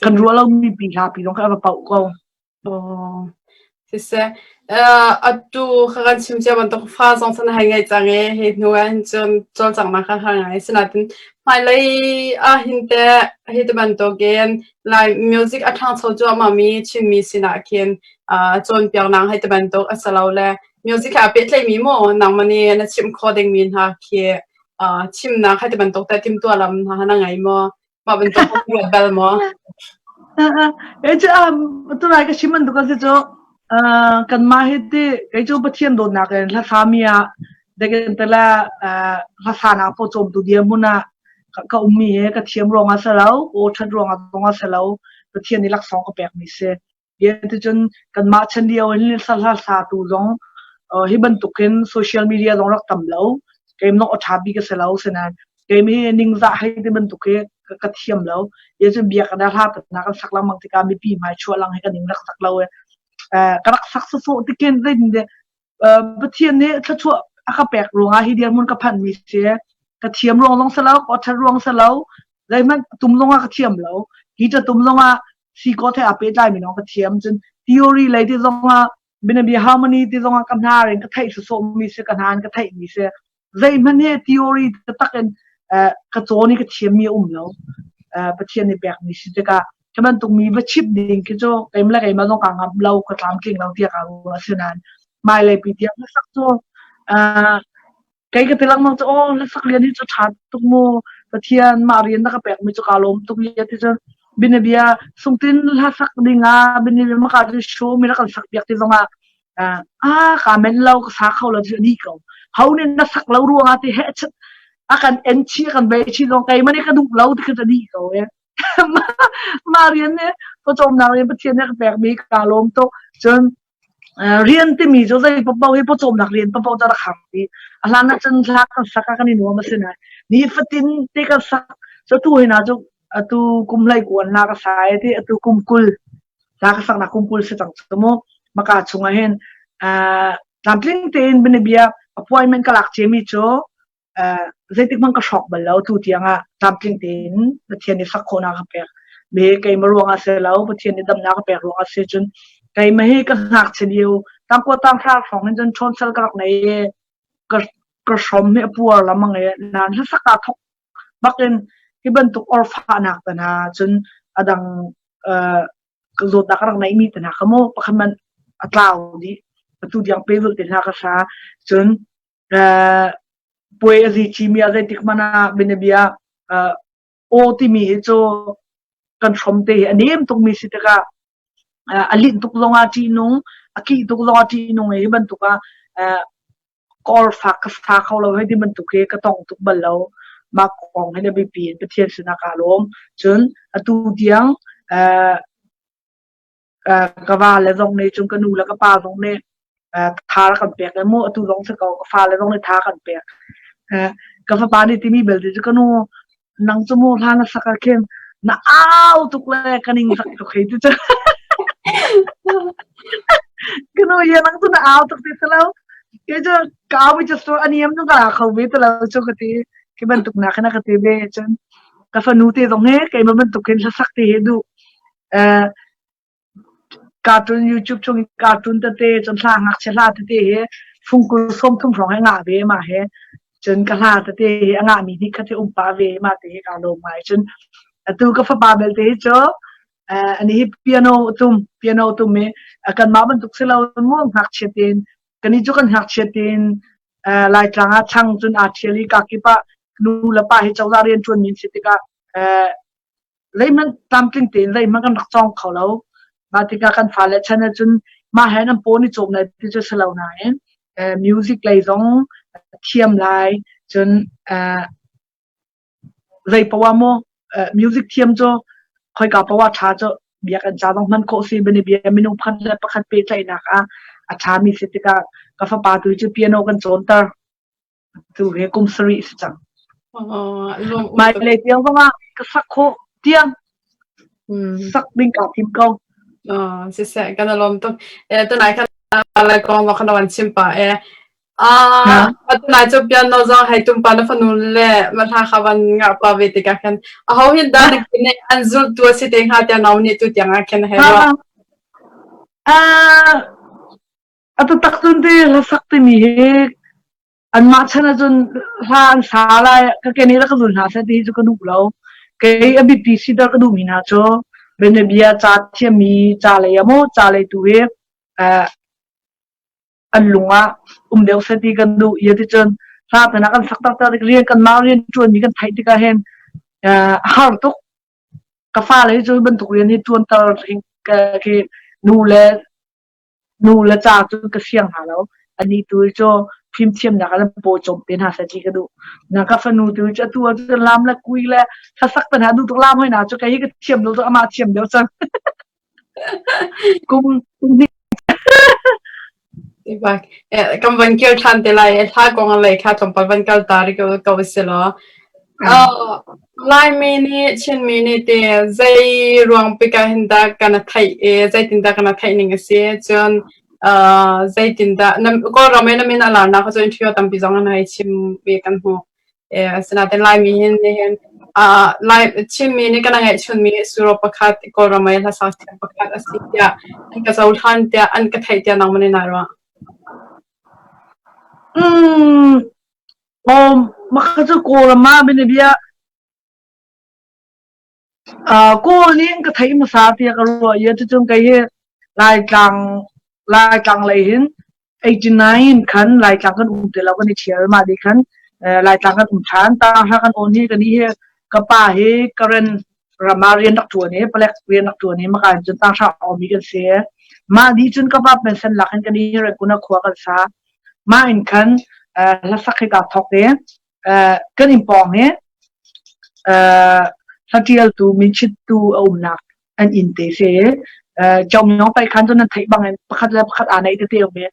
Kan ruah lo mipi hla pi zong kha a va pauh ko. Aw, siseh, atu kha kan chim cia bantuk fa zong cu na hei ngei cang i hi hnu ah hin cun cawlcanghnak kha har ngai. Asinain hmailei ah hin teh hi ti bantukin Lai music a ṭhangcho cuahmahmi Chinmi sinah khin cawnpiaknak hei ti bantuk a si lo le music he aa pehtlaihmi maw nangmah nih na chimh khawh dingmi hna khi chimnak hei ti bantuk teh timhtuah lam hna na ngei maw? Mah bantuk na ruat bal maw? E cu tunai ka chim bantuk a si cu kanmah hi ti kei cu Pathian dawtnak in hlasa mi ah dekin tala hlasa nak pawcawmtu dirhmun ah ka ummi hi ka thiam ruangah si lo, aw ṭhat ruangah zongah si lo, Pathian nih laksawng ka pekmi si. Ticun kanmah chan lio hin hla satu zong hi bantukin social media zong rak tam lo. Keimah zong a ṭha bik ka si lo. Asinain keimah hi ningzah hei ti bantuk hi ka thiam lo. Cun biakinn ah hla na kan sak lengmang tikah mipi hmai chuah lang hi ka ning rak sak lo i ka rak sak sawsawh tikin zeitin Pathian nih thluachuah a ka pek ruangah hi dirhmun ka phanmi si. Ka thiam ruang zong si lo, ka ṭhat ruang si lo, zeihmanh tum zongah ka thiam lo. Guitar tum zongah si ko the aa pehtlaimi lawng ka thiam. Cun theory lei ti zongah bianabia harmony ti zongah ka hnar in ka theih sawsawhmi si, ka hna in ka theihmi si. Zeihmanh hi theory taktak in ka cawn i ka thiammi a um lo. Pathian nih pekmi si tikah hi bantuk mi va chimh ding khi cu keimah le keimah zong kaa ngamh lo, ka tlamtling lo tiah kaa ruah. Asinain hmailei pi tiang hlasak cu kei ka ti lengmang cu aw hlasak rian hi cu ṭha tuk mu Pathian mah rian na ka pekmi cu kaa lawm tuk i ti cun bianabia sungtin hlasak ding ah bianabia maka cu show mi rak kan sak piak ti zongah ah kaa men lo ka sa kho lo ti ni ko ho nih na sak lo ruangah ti he a kan en chi a kan bei chi zong keimah nih ka duh lo ti kha ni ko e mah rian nih pawcawmnak rian Pathian nih a ka pekmi kaa lawm tuk. Cun rian timi cu zei paoh hi pawcawmnak rian paoh cu a rak har dih. A hlan ah cun hla kan sak ah kan i nuam a si nain nifatin te kan sak. Cu atu hi hna cu atu kum hlei kuan hla ka sa i ti atu kum 20 hla ka saknak kum 20 si cang cu mu. Maka chungah hin tlamtling tein bianabia appointment ka lak ciami cu zeitik hmanh ka hrawk bal lo. Tu tiang ah tlamtling tein Pathian nih sak khawhnak a pek mi keimah ruangah si lo Pathian nih damnak a pek ruangah si. Cun keimah hi ka ngakchia lio tangkua tanghra hrawng hin cun ṭhawnsal ka rak nei i ka ka hrom hi a puar lamang i nan hlasak kaa thok bakin hi bantuk orfahnak te hna cun a dang zawtnak ka rak neihmi te hna kha mu pakhat man a tlau dih. Atu tiang pehzulh te hna ka sa. Cun. Puai a zi cimi ah zeitik hmanh ah bianabia aw timi hi cu kan hrom te hi a nem tukmi si tikah a linh tuk zongah ṭihnung, a kih tuk zongah ṭihnung i hi bantuk ah kawr fak ka fa kho lo hei ti bantuk hi ka tong tuk bal lo. Mah kong hi na biapi in Pathian sinah kaa lawm. Cun atu tiang ka va le zong nih cun ka nu le ka pa zong nih tha rak kan pek i mu atu zong si ko ka fale zong nih tha kan pek. Ka fapa nih timi belte cu ka nu nang cu mu hla na sak ah khin na au tuk le ka ning zak tuk hei ti cu. Ka nu ye nang cu na au tuk ti si lo. Kei cu ka au mi cu su a niam cu ka la kho ve ti lo cu ka ti. Khi bantuk nak hin a ka ti ve cun ka fanu te zong hi keimah bantuk hin hlasak te hi duh. Cartoon YouTube chung i cartoon tete cun hla ngakchia hla tete hi fungkul 30 hrawng hi ngah ve mah hi. Cun ka hla tete hi a ngahmi hnih khat hi um pah ve mah te hi kaa lawm ngai. Cun atu ka fapa belte hi cu ani hi piano a tum piano a tum i kanmah bantuk si lo mu ngakchia tein kani cu kan ngakchia tein Laitlang ah chang cun aa ṭhial i kakip ah nu le pa hi cozah rian ṭuanmi an si tikah zeihmanh tlamtling tein zeihmanh kan rak cawng kho lo. Mah tikah kan fale chan ahcun mah he nan paw ni cawm lai ti cu si lo nain music lei zong thiam lai cun zei poah maw music thiam cu khoika poah ṭha cu biakinn ca zong hman khawh si bia minung pakhat le pakhat pehtlaihnak ah a ṭhami si tikah ka fapa tu cu piano kan cawnter. Tu hi kum sarih si cang. Hmailei tiang zongah ka sak khawh tiang sak ding kaa tim ko. Siseh, kan i lawm tuk. Tunai khan lai kong ma khan wan chim pa e. Ah, tunai cu piano zong hei tum pa na fanu le ma hla kha van nga pa ve tikah khan aho hin dah na kine an zulh tu a si te hnga tiah nau nih tu tiang ah khin he ruah. Ah, A taktak cun ti hlasak timi hi anmah chan ahcun hla an sa lai ka ke nih rak ka zul hna seh ti hi cu ka duh lo. Kei a biapi siter ka duhmi hna cu bianabia ca thiammi ca lei ah maw ca lei tu hi an lung ah um deuh seh ti kan duh. Ia ticun hla te kan sak taktak tik rian kanmah rian ṭuanmi kan theih tikah hin a har tuk. Ka fale hi cu bantuk rian hi ṭuanter khi nu le Nu le ca cu ka siang hna lo. Anih tu cu fimthiamnak ah pawcawm te hna seh ti ka duh. Na ka fanu tu cu atu ahcun lam le kui le hlasak te hna duh tuk lam hoi na cu kei hi ka thiam lo cu amah thiam deuh cang. Kum kum hnih Kan van kir ṭhan te lai i hla kong lei kha tlawmpal van kal ta rih ko ko si law. Laimi nih Chinmi nih ti zei ruang pik ah hin dah kan theih i zeitindah kan theih ning a si? Cun zeitindah Kawlram i na min a larnak cu interview tampi zong an hei chim ve kan hmuh. Asinain Laimi hin nihin Lai Chinmi nih kan ngeihchunmi suro pakhat Kawlram i hlasak thiam pakhat a si tiah an ka cohlan tiah an ka theih tiah nangmah nih naa ruah? Mah cu Kawlram ah bianabia Kawl nih an ka theih hmasa tiah ka ruah i cucun kei hi Laitlang Laitlang lei hin 89 khan Laitlang kan um ti lo kan i ṭhial. Mah dih khan Laitlang kan um ṭhan. Tanghra kan awn hi kan i hi ka pa hi Karen ram ah rian rak ṭuan i palek rian rak ṭuan i maka in cun tanghra awmi kan si. Mah dih cun ka pa pension lak in kan i Rangoon ah khua kan sa. Mah in khan hlasak hi kaa thawk i kan inn pawng hi hlatialtu minchittu a umnak an inn te si. Chawmyong pai khan cu nan theih bang in pakhat le pakhat aa naih tete um i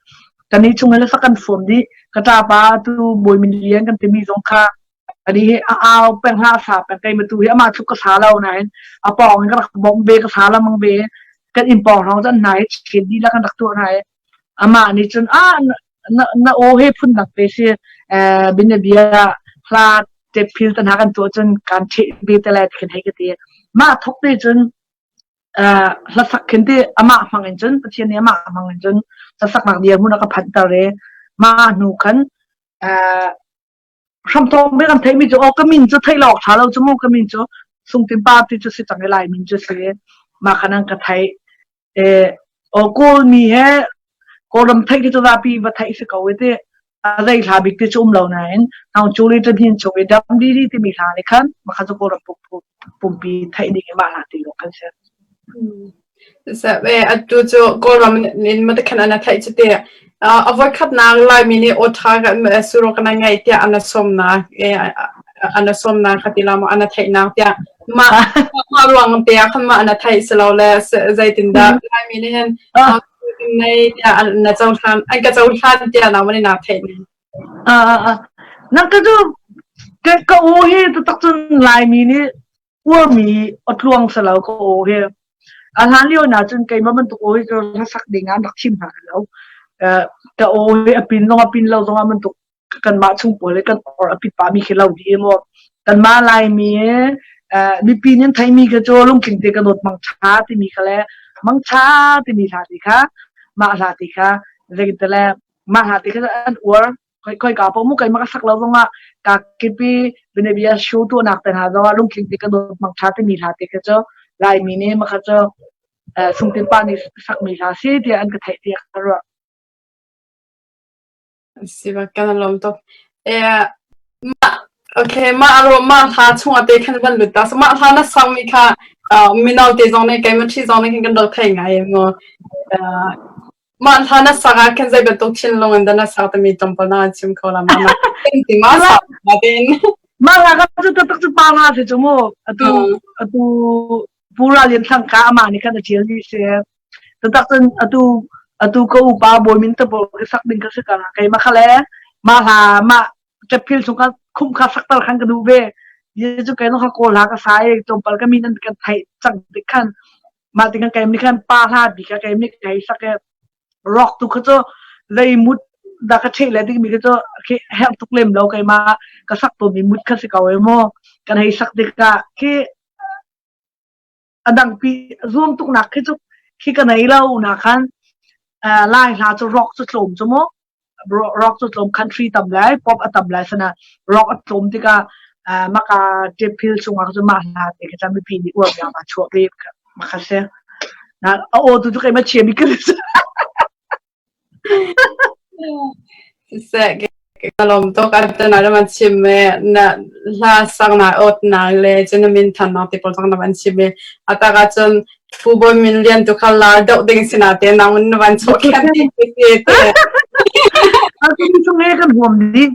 kannih chung in hlasak kan fawm dih. Ka ṭapa tu Bawi Min Lian kan timi zong kha ani hi a au peng hla sa peng keimah tu hi amah tluk ka sa lo nain a pawng in ka rak bawmh ve ka sa lengmang ve kan inn pawng hrawng cu an hna hi chin dihlak kan rak tuah hna i Amah nih cun ah na, na aw he phundang te si bianabia hla tephil te hna kan tuah cun kan ṭheh ve te lai khin hei ka ti. Mah thok te cun hlasak khin te amah hmang in cun Pathian nih amah hmang in cun hlasaknak dirhmun a ka phanhter i mah hnu khan hramthawng bik an theihmi cu aw ka min cu theih lo awk ṭha lo cu mu ka min cu Sungtin Pa ti cu si cang i Lai min cu si mah khan an ka theih aw Kawlmi he Kawlram theih khi cu zapi va theih si ko i ti. A zei hla bik ti cu um lo nain Naung Cu le Ṭahnin chung i Dam Didi timi hla nih khan makha cu Kawlram pumpi theih ding i mah hla ti lawng kan si. Atu cu Kawlram in matakhan an theih cu ti. A voikhatnak Laimi nih aw ṭha kan suro kan ngeih tiah an sawmnak an sawmnak kha ti la maw an theihnak tiah mah mah ruang te ah khan mah na theih si lo le zeitindah Laimi nih hin nei tiah na cohlan an ka cohlan tiah nangmah nih naa theih ning. Nang ka cu ka aw hi taktak cun Laimi nih uarmi awtluang si lo ka aw hi. A hlan lio na cun keimah bantuk aw hi cu hlasak ding ah an rak thim hna lo. Ka aw hi a pin zong a pin lo zong ah bantuk kanmah chung pawl hi kan or a pit pah mi khi lo dih maw. Kanmah Laimi mipi nih an theihmi kha cu lungtling te ka dawt mangṭha timi kha le mangṭha timi hla ti kha mah hla ti kha zeitile mah hla ti kha an uar khoika paoh mu keimah ka sak lo zongah ka kipi binabia show tuahnak te hna zongah lungtling te ka dawt mangṭha timi hla te kha cu Laimi nih makha cu Sungtin pa nih sakmi hla si tiah an ka theih tiah ka ruah. Si bak kan lawm tuk. Eh, mah okay mah ro mah hla chungah te khan van lut ta. So mah hla na sangmi kha uh, mino te zong nih keimah ṭhi zong nih khin kan rak thei ngai mu. Uh, mah hla na sak ah khin zei bantuk thinlung in dah na sak timi tlawmpal na kan chim kho la ma na ti ma sak ma tin. Mah hla ka cu taktak cu pa hla si cu mu. Atu atu Pura Lian Thang kha amah nih khan a ṭial mi si. Tatak cun atu atu ka upa bawi min te pawl ka sak ding ka si ka keimah kha le mah hla mah ṭephil chung kha khumh kha sakter khan ka duh ve. Ye cu kei kha kawl hla ka sa i tlawmpal ka min an kan theih cang tik khan mah ti kan keim nih khan pa hla bik kha keim nih ka hei sak i rock tu kha cu zei mut dah ka ṭheh le dingmi kha cu khi herh tuk lem lo keimah ka sak tawnmi mut kha si ko e mu kan hei sak tikah khi a dangpi zuam tuknak khi cu khi ka nei lo na khan lai hla cu rock cu tlawm cu mu rock cu tlawm country tam lai pop a tam lai sana rock a tlawm tikah maka ṭephil chungah cu mah hla te khi chan mipi nih uar ma chuah ve makha se na a aw tu cu keimah chia mi ka Siseh, ka lawm tuk. Atu na van chim i na hla sak na awt nak le cun na min thannak ti pawl zong na van chim i a tak ahcun Pu Bawi Min Lian tu kha lar deuh ding si natein nang na van chuah khan ti si te. Atu ni chung he kan huam dih.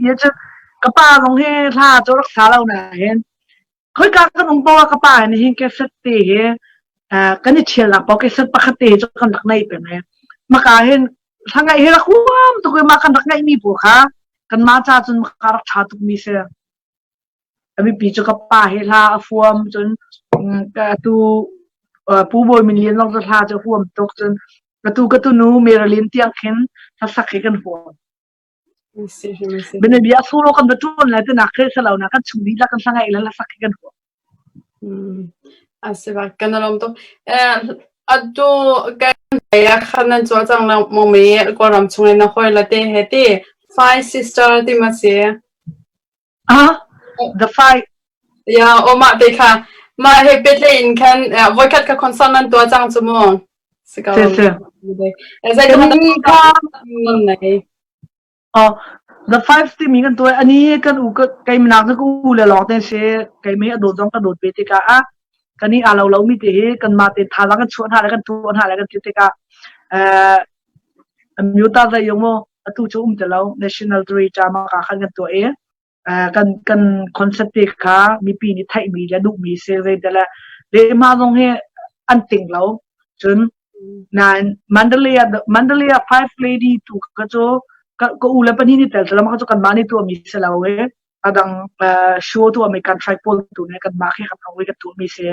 Ka pa zong hi hla cu rak sa lo na hin Khoika kan um paoh ah ka pa nih hin cassette te hi kan i ṭhialnak paoh cassette pakhat te cu kan rak neih peng i maka hin hla ngaih hi rak huam tuk i mah kan rak ngaihmi pawl kha kanmah ca cun maka rak ṭha tukmi si. A biapi cu ka pa hi hla a fuam cun atu Pu Bawi Min Lian zong cu hla cu a huam tuk cun atu ka tunu Marilyn tiang khin hlasak hi kan huam. Bianabia solo kan va ṭuan lai tinak khi si lo na kan chung dihlak kan hla ngaih le hlasak khi kan huam. A si bak kan lawm tuk. Atu kan ya khan nan chuah cang lengmang mi Kawlram chung in na hawi la te he ti Five Sister ti ma si? Ah, the five. Ya, o mah te kha mah he petle in khan voikhat ka concert nan tuah cang cu mu. Si ko. Si si. Zei kha nan nei. Oh, the five timi kan tuah ani kan u kai minak cu ka u le lawng te si kai mi a dawt zong ka dawt ve tikah ah kan i aa lo lo mi te hi kan mah te thazaang kan chuah hna le kan tuah hna le kan ti tikah eh amyuta zai yong mo atu cu um ti lo national director ma ka khan kan tuah i kan kan concept te kha mipi nih theihmi le duhmi si zei te le lehma zong hi an ting lo cun nain Mandalay Mandalay five lady tu kha cu ka ka u le pahnih nih tel tel ma cu kanmah nih tuahmi si lo i adang show tuahmi kan try pawl tu nih kanmah khi kan ong i kan tuahmi si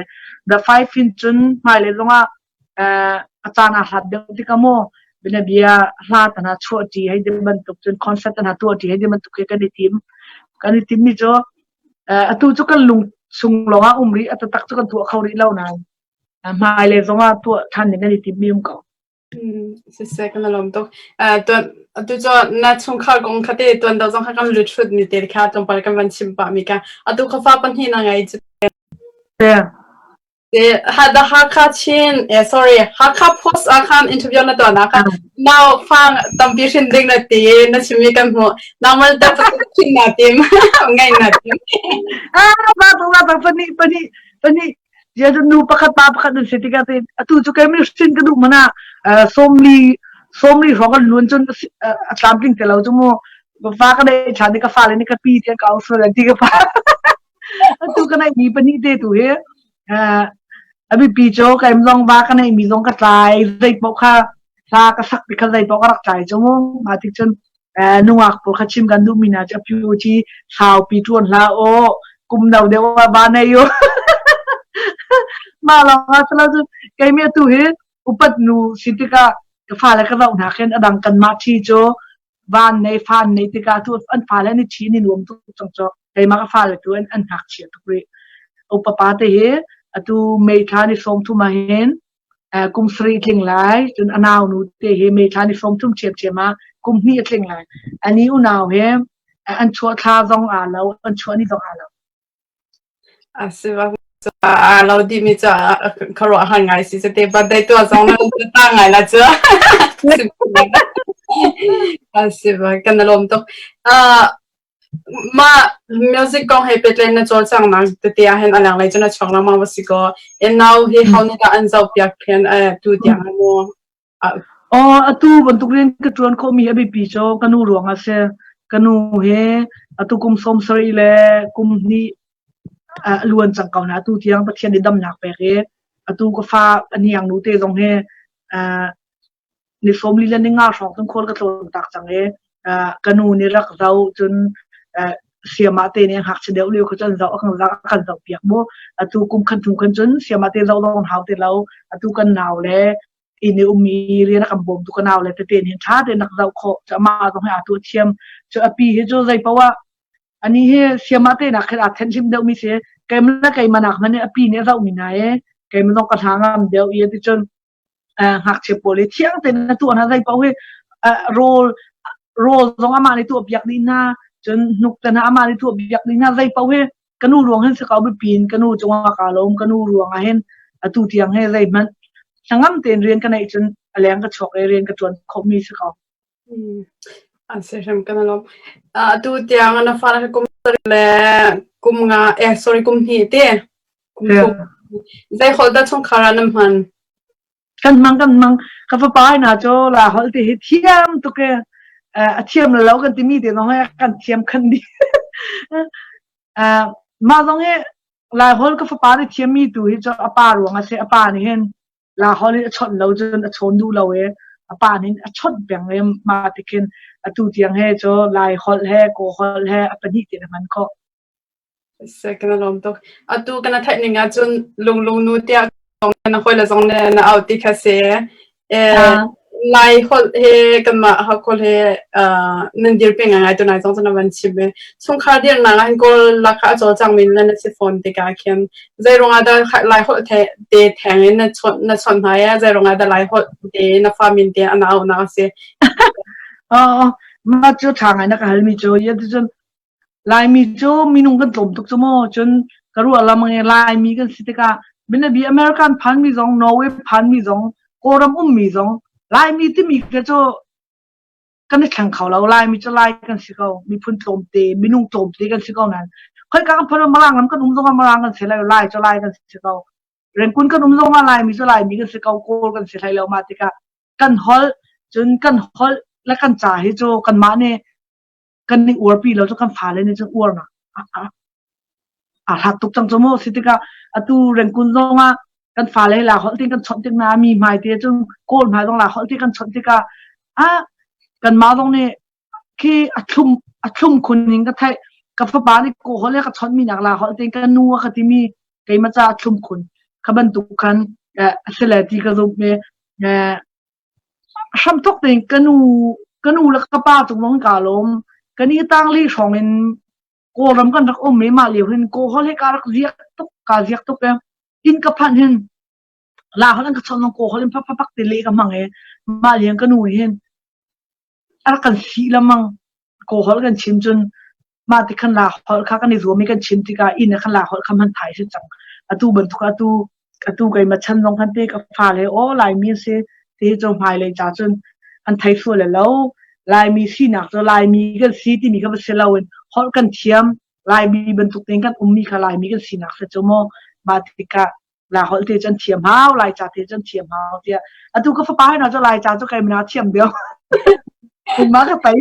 the five fin cun hmailei zongah a caan aa hlat deuh tikah maw bianabia hla te hna chuahṭi hei ti bantuk cun concert te hna tuahṭi hei ti bantuk hi kan i tim. Kan i timmi cu atu cu kan lung chung lawngah um rih a taktak cu kan tuah kho rih lo nain hmailei zongah tuah ṭhan ding kan i timmi um ko. Siseh kan lawm tuk. Atu cu na chungkhar kong kha te tuan deuh zong kha kan lut hrut mi te kha tlawmpal kan van chim pah mi ka. Atu kha fa pahnih na ngei cu. Yeah. The Hakha Chin, eh, sorry, Hakha Post ah khan interview na tuah nak Now fang tampi hrin ding na ti na chimi kan hmu. Nangmal ta chin na tim ngai na tim. Ah, ba ba ba pani pani pani ya nu pakhat pa pakhat nan si tikah te atu cu kei mi hrin ka duh mana sawmli sawmli hrawng kan luan cun a tlamtling te lo cu mu fa ka nei ṭhan ka fale nih ka pi tiang ka au sual ti ka fa atu ka nei mi pahnih te tu hi a biapi cu kaim zong va ka nei mi zong ka tlai zei paoh kha hla ka sak ti kha zei paoh ka rak tlai cu mu mah tik cun nungak pawl kha chim kan duhmi hna cu a pyu ci saupi ṭuan hlah aw kum no deuh ah va nei u mah lawng ah silo cun keimi atu hi upat nu si tikah ka fale ka zoh hna khin a dang kanmah ṭhi cu van nei fan nei tikah tu an fale an i ṭhi ni nuam tuk cang cu keimah ka fale tu an an ngakchia tuk rih upa pa te hi atu May thla ni 30 ah hin kum sarih tling lai cun a nau nu te hi May thla ni 30 ṭhiamṭhiam ah kum hnih a tling lai ani unau he an chuah thla zong aa lo an chuah ni zong aa lo A si bak aa lo dihmi cu khuaruahhar ngai si cate birthday tuah zong na ta ngai la cu. A si bak kan i lawm tuk. Uh, mah music kong he pehtlaih na cawlcanghnak tete ah hin a lenglei cu na chuak lengmang va si kaw, in nau hi ho nih dah an zohpiak phian tu tiang ah maw? Aw, atu bantuk rian ka ṭuan khawhmi a biapi cu ka nu ruangah a si. Ka nu hi atu kum 70 le kum hnih a luan cang ko na. Atu tiang Pathian nih damnak pek i atu ka fa a hniang nu te zong hi ni 40 le ni nga hrawng cun khual ka tlawn tak cang i ka nu nih rak zoh cun siamah te nih ngakchia deuh lio kha cun zoh a kan a kan zoh piak mu. Atu kum khat hnu khan cun siamah te zoh lawng hau ti lo. Atu kan nau le inn i ummi rian a kan bawmtu ka nau le tete nih ṭha tein rak zoh khawh cu amah zong hi aa tuah thiam cu a pi hi cu zei paoh ah ani hi siamah te nak khin aa thenhlim deuhmi si keimah le keimah nak hmanh a pi nih a zohmi hna i keimah zong ka hna ngam deuh i ticun ngakchia pawl hi thiang tein na tuah hna zei paoh hi rawl rawl zong amah nih tuah piak dih hna cun hnuk te hna amah nih tuah piak dih hna zei paoh hi ka nu ruang hin si ko biapi in ka nu cungah kaa lawm ka nu ruangah hin atu tiang he zeihmanh hnangam tein rian ka neih cun a leng ka chuak i rian ka ṭuan khawhmi si ko. An si hrim kan lawm. Atu tiang na fa kum le kum nga eh sorry kum hnih te. Kum Zei holh dah chungkhar ah nan hman? Kan hmang kan hmang ka fapa hna cu la holh ti hi thiam tuk e a thiam lo kan timi te zong he kan thiam khan dih. Mah zong hi Laiholh ka fapa nih thiammi tu hi cu a pa ruang a si. A pa nih hin Laiholh in a chawnh lo cun a chawn duh lo i a pa nih a chawnh peng i mah ti khin atu tiang he cu Laiholh he Kawlholh he a pahnih tein a hman khawh. Seh kan i lawm tuk. Atu kan theih ning ahcun lunglung nu tiah na hawile zong nih na auh ti kha si. Lai holh he kanmah Hakholh he nan dirpi ngaingai tunai zong cu na van chim i chungkhar dirnak ah hin Kawl lakah a cawlcangmi nan si fawn tikah khin zei ruangah dah Lai holh te theng in na chawnh na chawnh hna i zei ruangah dah Lai holh te na fa min te an auhnak a si? Oh, mah cu ṭha ngai na ka halmi cu cun Laimi cu minung kan tlawm tuk cu maw cun ka ruah lamang i Laimi kan si tikah bianabi American phanmi zong Norway phanmi zong Kawlram ummi zong Laimi timi kha cu kan i thleng kho lo. Laimi cu Lai kan si ko. Miphun tlawmte, minung tlawmte kan si ko nain khoika kan phun Mirang ram kan um zongah Mirang kan si lo, Lai cu Lai kan si ko. Rengkun kan um zongah Laimi cu Laimi kan si ko, Kawl kan si hlei lo. Mah tikah kan holh cun kan holh le kan ca hi cu kanmah nih kan i uarpi lo cu kan fale nih cun uarnak a hlat tuk cang cu mu si tikah atu rengkun zong ah kan fale la holh tin kan chawnh tik na mi hmai te cun kawl hmai zong la holh ti kan chawnh tikah a kan ma zong nih khi a thlum a thlum khun in ka theih ka fapa nih kaw holh ka chawnh mi nak la holh tin ka nu a ka timi keimah ca a thlum khun kha bantuk khan a si le ti ka zumh me Hramthawk tein ka nu ka nu le ka pa cung zong kaa lawm. Ka ni tangli hrawng in Kawlram kan rak um i mah lio hin Kawlholh hi kaa rak ziak tuk, kaa ziak tuk i inn ka phanh hin Laiholh an ka chawnh zong Kawlholh in phakphak te leh ka hmang i mah lio ka nu hin a rak kan sih lengmang. Kawlholh kan chim cun mah ti khan Laiholh kha kan i zuam i kan chim tikah inn ah khan Laiholh kha hman thai a si cang. Atu bantuk atu. Atu keimah chan zong khan te ka fale aw Laimi an si ti cu hmailei ca cun an thei sual le lo. Laimi sinak cu Laimi kan si timi kha va si loin holh kan thiam. Laimi bantuk tein kan ummi kha Laimi kan sinak si cu mu. Mah tikah la holh te cun thiam hau, Laica te cun thiam hau tiah. Atu ka fapa hna cu Laica cu keimah thiam deuh. Mah ka tai.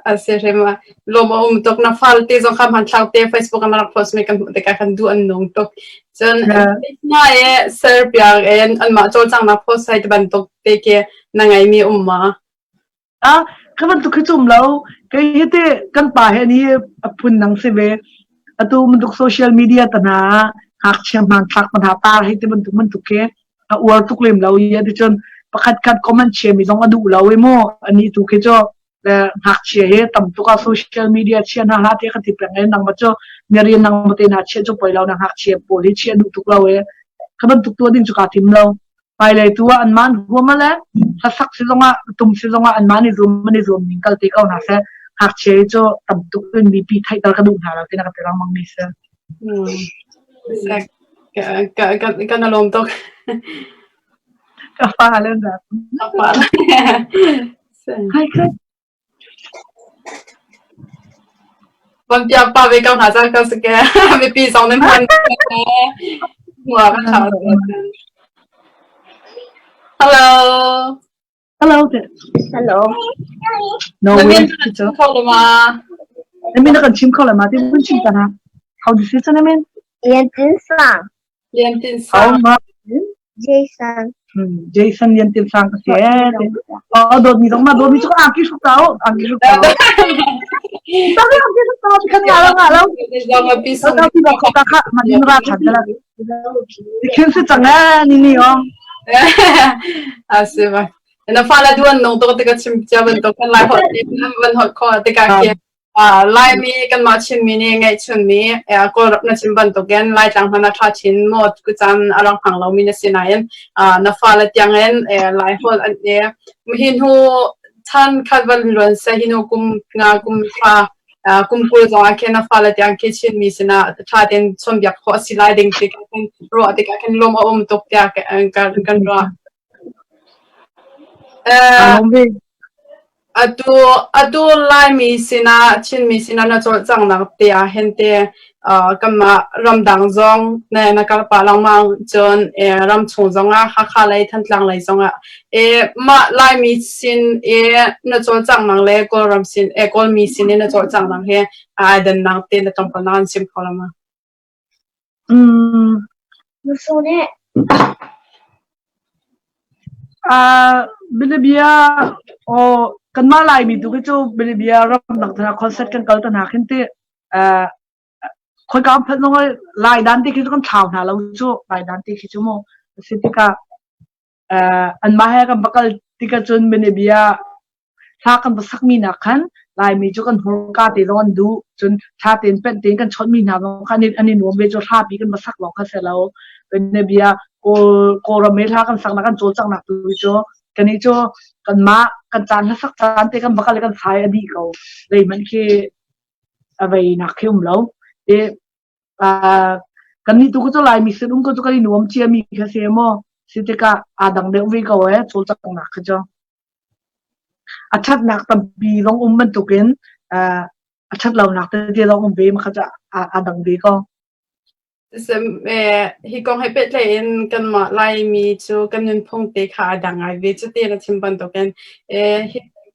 A si hrim a lawm a um tuk. Na fal te zong kha hmanthlak te Facebook ah na rak post mi kan hmuh tikah kan duh an nung tuk. Cun na e share piak in anmah cawlcanghnak post hai ti bantuk te khi na ngeimi um ma? Ah, ka bantuk khi cu um lo. Kei hi te kan pa he ni a phun dang si ve. Atu bantuk social media ta hna, ngakchia hmanthlak ta hna tar hei ti bantuk bantuk khi a uar tuk lem lo i ticun pakhat khat comment chia mi zong a duh lo i mu ani tu khi cu ngakchia hi tam tuk ah social media chia hna hlah te ka ti peng e nang ma cu mirian nang ma te na chia cu poi lo na ngakchia pawl hi chia duh tuk lo e ka bantuk tu ding cu ka tim lo hmailei tu ah an man huam le hlasak si zongah tum si zongah an man i zum an i zuam ning kal te ko hna seh ngakchia hi cu tam tuk in mipi theihter ka duh hna lo ti na ka ti lengmang mi si. Kan lawm tuk. Ka fa le na. Ka fa. Hai kai. Van piak pa ve ko hna cang ka si ke. Mipi zong nan hman. Mua kan tha. Hello. Hello. Hello. No Na way. min na chim kho lo ma? Na min na kan chim kho lo ma? Ti kan chim ta na. How do you say na min? Lian Tin Sang. Lian Tin How Sang. ma? Jason. Jason Lian Tin Sang ka si eh. Oh, dawt mi zong ma dawt mi cu angki hruk tau, angki hruk tau. Tapi angki hruk tau kan nga lo nga lo. Zong a pi sung. Ka pi ba ka kha ma din ra than la. Khin si chang eh ni ni oh. A si ba. Na fa la duan nong to te ka chim cia bantuk kan lai holh te van holh kho te ka ke Laimi kanmah Chinmi nih ngeihchunmi Kawlram na chim bantukin Laitlang hmanh ah ṭha chin maw tucaan a rak hmang lomi na si nain na fale tiangin Laiholh an i hi hnu chan khat van luan seh hi hnu kum nga kum hra kum 20 zong ah khin na fale tiang khi Chinmi sinah ṭha tein chawnhbiak khawh a si lai ding ti khin ruah tikah khin lawm a um tuk tiah kan ruah. Atu atu Laimi sinah Chinmi sinah na cawlcanghnak te ah hin te kanmah ramdang zong na na kal pah lengmang cun ramchung zongah Hakha lei Thantlang lei zongah mah Laimi sin i na cawlcanghnak le Kawlram sin Kawlmi sin i na cawlcanghnak hi aa dannak te na tlawmpal na kan chim kho lo ma? Mm. Uh, bilibia o kanmah Laimi tu khi cu bilibia ramdang tana concert kan kal tana khin ti uh, khoi kam phat nong lai dan ti khi cu kan thlau hna lo cu lai dan ti khi cu mu si tikah uh, anmah he kan va kal tikah cun bilibia Hla kan va sakmi nak khan Laimi cu kan hmurka te zong an duh. Cun thla tein penh tein kan chawnhmi hna zong kha an i nuam ve cu hlapi kan va sak lawng kha si lo. Bia Kawl Kawlram i hla kan saknak kan cawlcanghnak tu cu kannih cu kanmah kan caan hlasak caan te kan va kal i kan sai a dih ko. Zeihmanh khi a veinak khi um lo. I kannih tu cu Laimi sin um ko cu kan i nuam ciami kha si maw? Si tikah aa dang deuh ve ko ee cawlcanghnak kha cu. A ṭhatnak tampi zong um bantukin a ṭhat lonak tete zong um ve ma kha cu aa dang ve ko. Hi kong he pehtlaih in kanmah Laimi cu kan nunphung te kha aa dang ngai ve. Cuti na chim bantukin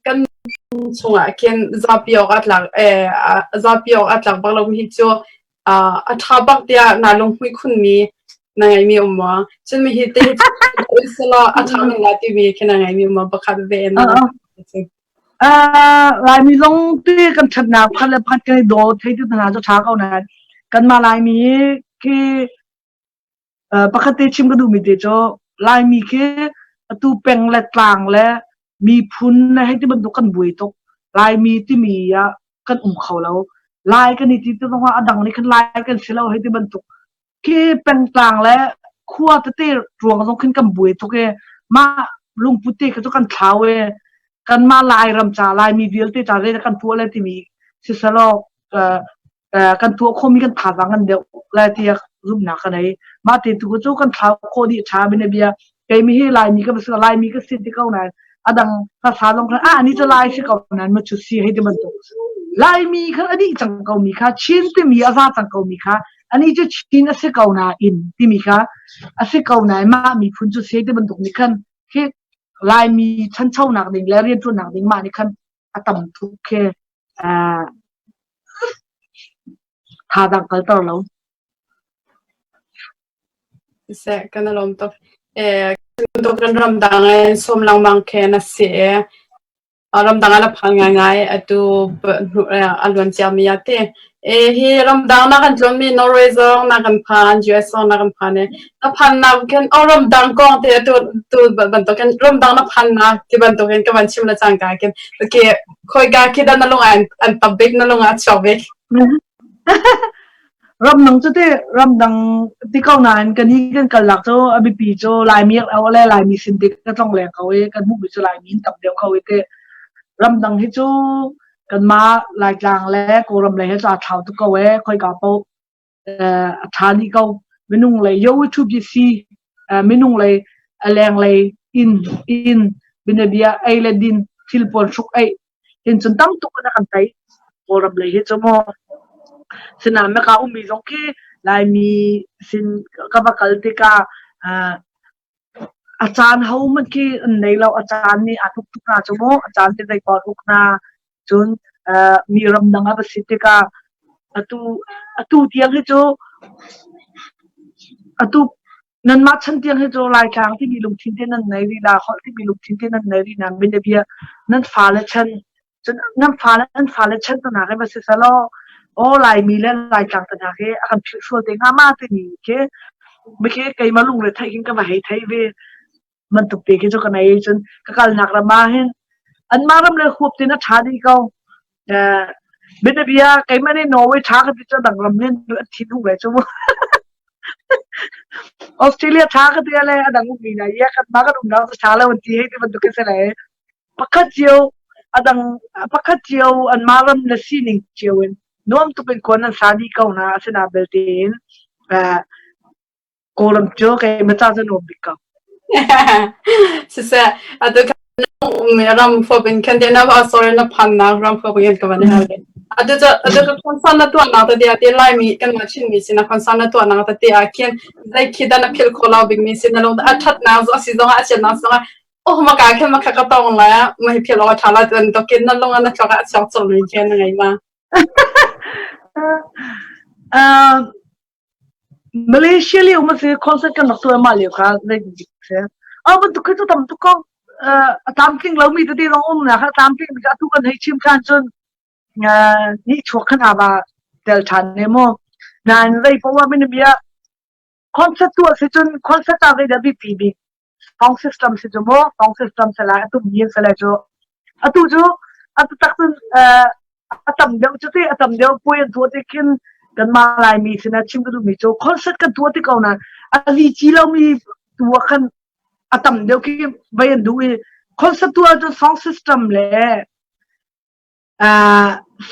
kan chungah khin zapi awk aa tlak zapi awk aa tlak bak lomi hi cu a ṭha bak tiah naa lunghmuih khunmi na ngeihmi um maw? Cun mihi te hi selaw a ṭha men lai timi khi na ngeihmi um maw? Pakhat ve in. Laimi zong ti kan ṭhatnak pakhat le pakhat kan i daw thei ti hna cu ṭha ko nain kanmah Laimi khi pakhat te chim ka duhmi te cu Laimi khi atu peng le tlang le miphun le hei ti bantuk kan buai tuk. Laimi timi ah kan um kho lo. Lai kan i ti ti zongah a dang nih khan Lai kan si lo hei ti bantuk khi pengtlang le khua tete ruang zong khin kan buai tuk i mah lungput te kha cu kan thlau i kanmah Lairam ca Laimi vialte ca zei kan tuah le timi siselaw Kan tuah khawhmi kan thazaang kan deuh lai tiah zumhnak ka nei. Mah te tu cu kan thlau khawh dih ṭha bianabia. Keimi hi Laimi ka si Laimi ka si ti ko nain adang hlasa zong khan ah ni cu Lai si ko nain ma cu si hei ti bantuk. Laimi khan a dih cang ko mi kha Chin timi a za cang ko mi kha ani cu Chin a si ko nain timi kha a si ko nain mah miphun cu si ti bantuk nih khan khi Laimi chanchonak ding le rianṭuannak ding mah nih khan a tam tuk khi Thadang kalter lo. Siseh, kan i lawm tuk. Eh, bantuk kan ramdang in sawm lengmang khi na si i ramdang ah na phan ngaingai atu a luan ciami ah ti. Eh, hi ramdang na kan tlawnmi Norway zong na kan phan, US zong na kan phan i na phannak khin oh ramdang kong te atu tu bantuk khin ramdang na phannak ti bantuk in ka van chim le cangka khin okay Khoika khi dah na lung ah an tam bik, na lung ah a chuak bik? Ramdang cu ti ramdang ti ko nain kan hi kan kal nak cu a biapi cu Laimi le Laimi sin ti ka tlong leng ko i kan hmuhmi cu Laimi in tam deuh ko i ti ramdang hi cu kanmah Laitlang le Kawlram lei he cu aa thlau tuk ko ee khoika paoh a ṭha dih ko. Minung lei yo thu bi si minung lei a leng lei inn inn binabia ei le din thil pawl hruk ei hin cun tam tuk in a kan tei. Kawlram lei hi cu maw sinain maka ummi zong khi Laimi sin ka va kal tikah a caan hohmanh khi an nei lo. A caan nih aa tuk tuk hna cu mu. A caan te zei paoh uk hna. Cun mi ramdang ah va si tikah atu atu tiang hi cu atu nanmah chan tiang hi cu Laitlang timi lungthin te nan nei rih la, holh timi lungthin te nan nei rih na bianabia nan fale chan Cun nan fale an fale chan te hna khi va si selaw aw Laimi le Laitlang te hna khi a kan philh sual te hnga ma timi khi mikhi keimah lungre theih khin ka va hei thei ve bantuk te khi cu ka nei cun ka kalnak ram ah hin anmah ram le huap tin a ṭha dih ko. Uh, bianabia keimah nih Norway ṭha ka ti cu dang ram nih an thin hung le cu mu. Australia ṭha ka ti le a dang ummi na ia kan mah kan umnak cu ṭha lo an ti hei ti bantuk khi si le Pakhat cio a dang pakhat cio anmah ram le sining cio in nuam tuk in khua nan sa dih ko hna. Asinain belte in Kawlram cu keimah ca cu nuam bik ko. Siseh, atu ram fop in khan na va sorry na phannak ram fop in ka van hal. Atu cu atu cu concern na tuahnak tete ah ti Laimi kanmah Chinmi sin ah concern na tuahnak tete ah khin zei khi dah na philh khawh lo bikmi si na lung a ṭhatnak a si zongah a chiatnak zongah Oh maka khin makha ka tong la ma hi phil aw tha la tan to kin na lung na tlok a chok chok mi khin na ngai ma. Uh, Malaysia lio ma si concert kan rak tuah ma lio kha zei dik se. A bantuk khi cu tam tuk ko. A tlamtling lo mi tete zong um na kha tlamtling mi atu kan hei chim khan cun ni chuak khan aba tel than ne mo. Nain zei poah min bia concert tuah si cun concert ah zei dah biapi bik sound system si cu mu sound system si lai atu mi si lai cu atu cu atu tak cun a tam deuh cu ti a tam deuh puai an tuah ti khin kanmah Laimi sinah chim ka duhmi cu concert kan tuah ti ko nain a lici lomi tu ah khan a tam deuh khi vei an duh i concert tuah cu sound system le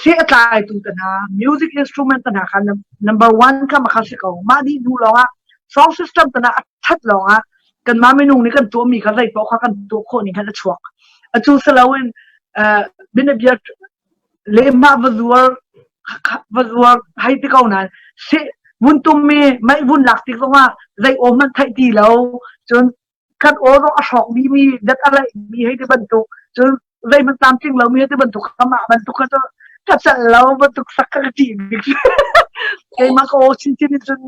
Seh a tlaitu te hna, music instrument te hna kha number one kha makha si ko. Mah dih hnu lawngah song system te hna a ṭhat lawngah kanmah minung nih kan tuahmi kha zei paoh kha kan tuah khawh ning khan a chuak. Atu si loin bianabia lehmah va zuar va zuar hei ti ko nain seh vun tum mi mei vun lak tik zongah zei aw hmanh theih ti lo cun kan aw zong a hrawk dihmi dat a laihmi hei ti bantuk cun zeihmanh tlamtling lomi hei ti bantuk kha mah bantuk kha cu ka celh lo bantuk sak kha ka ṭih bik keimah ka aw chinchin in cun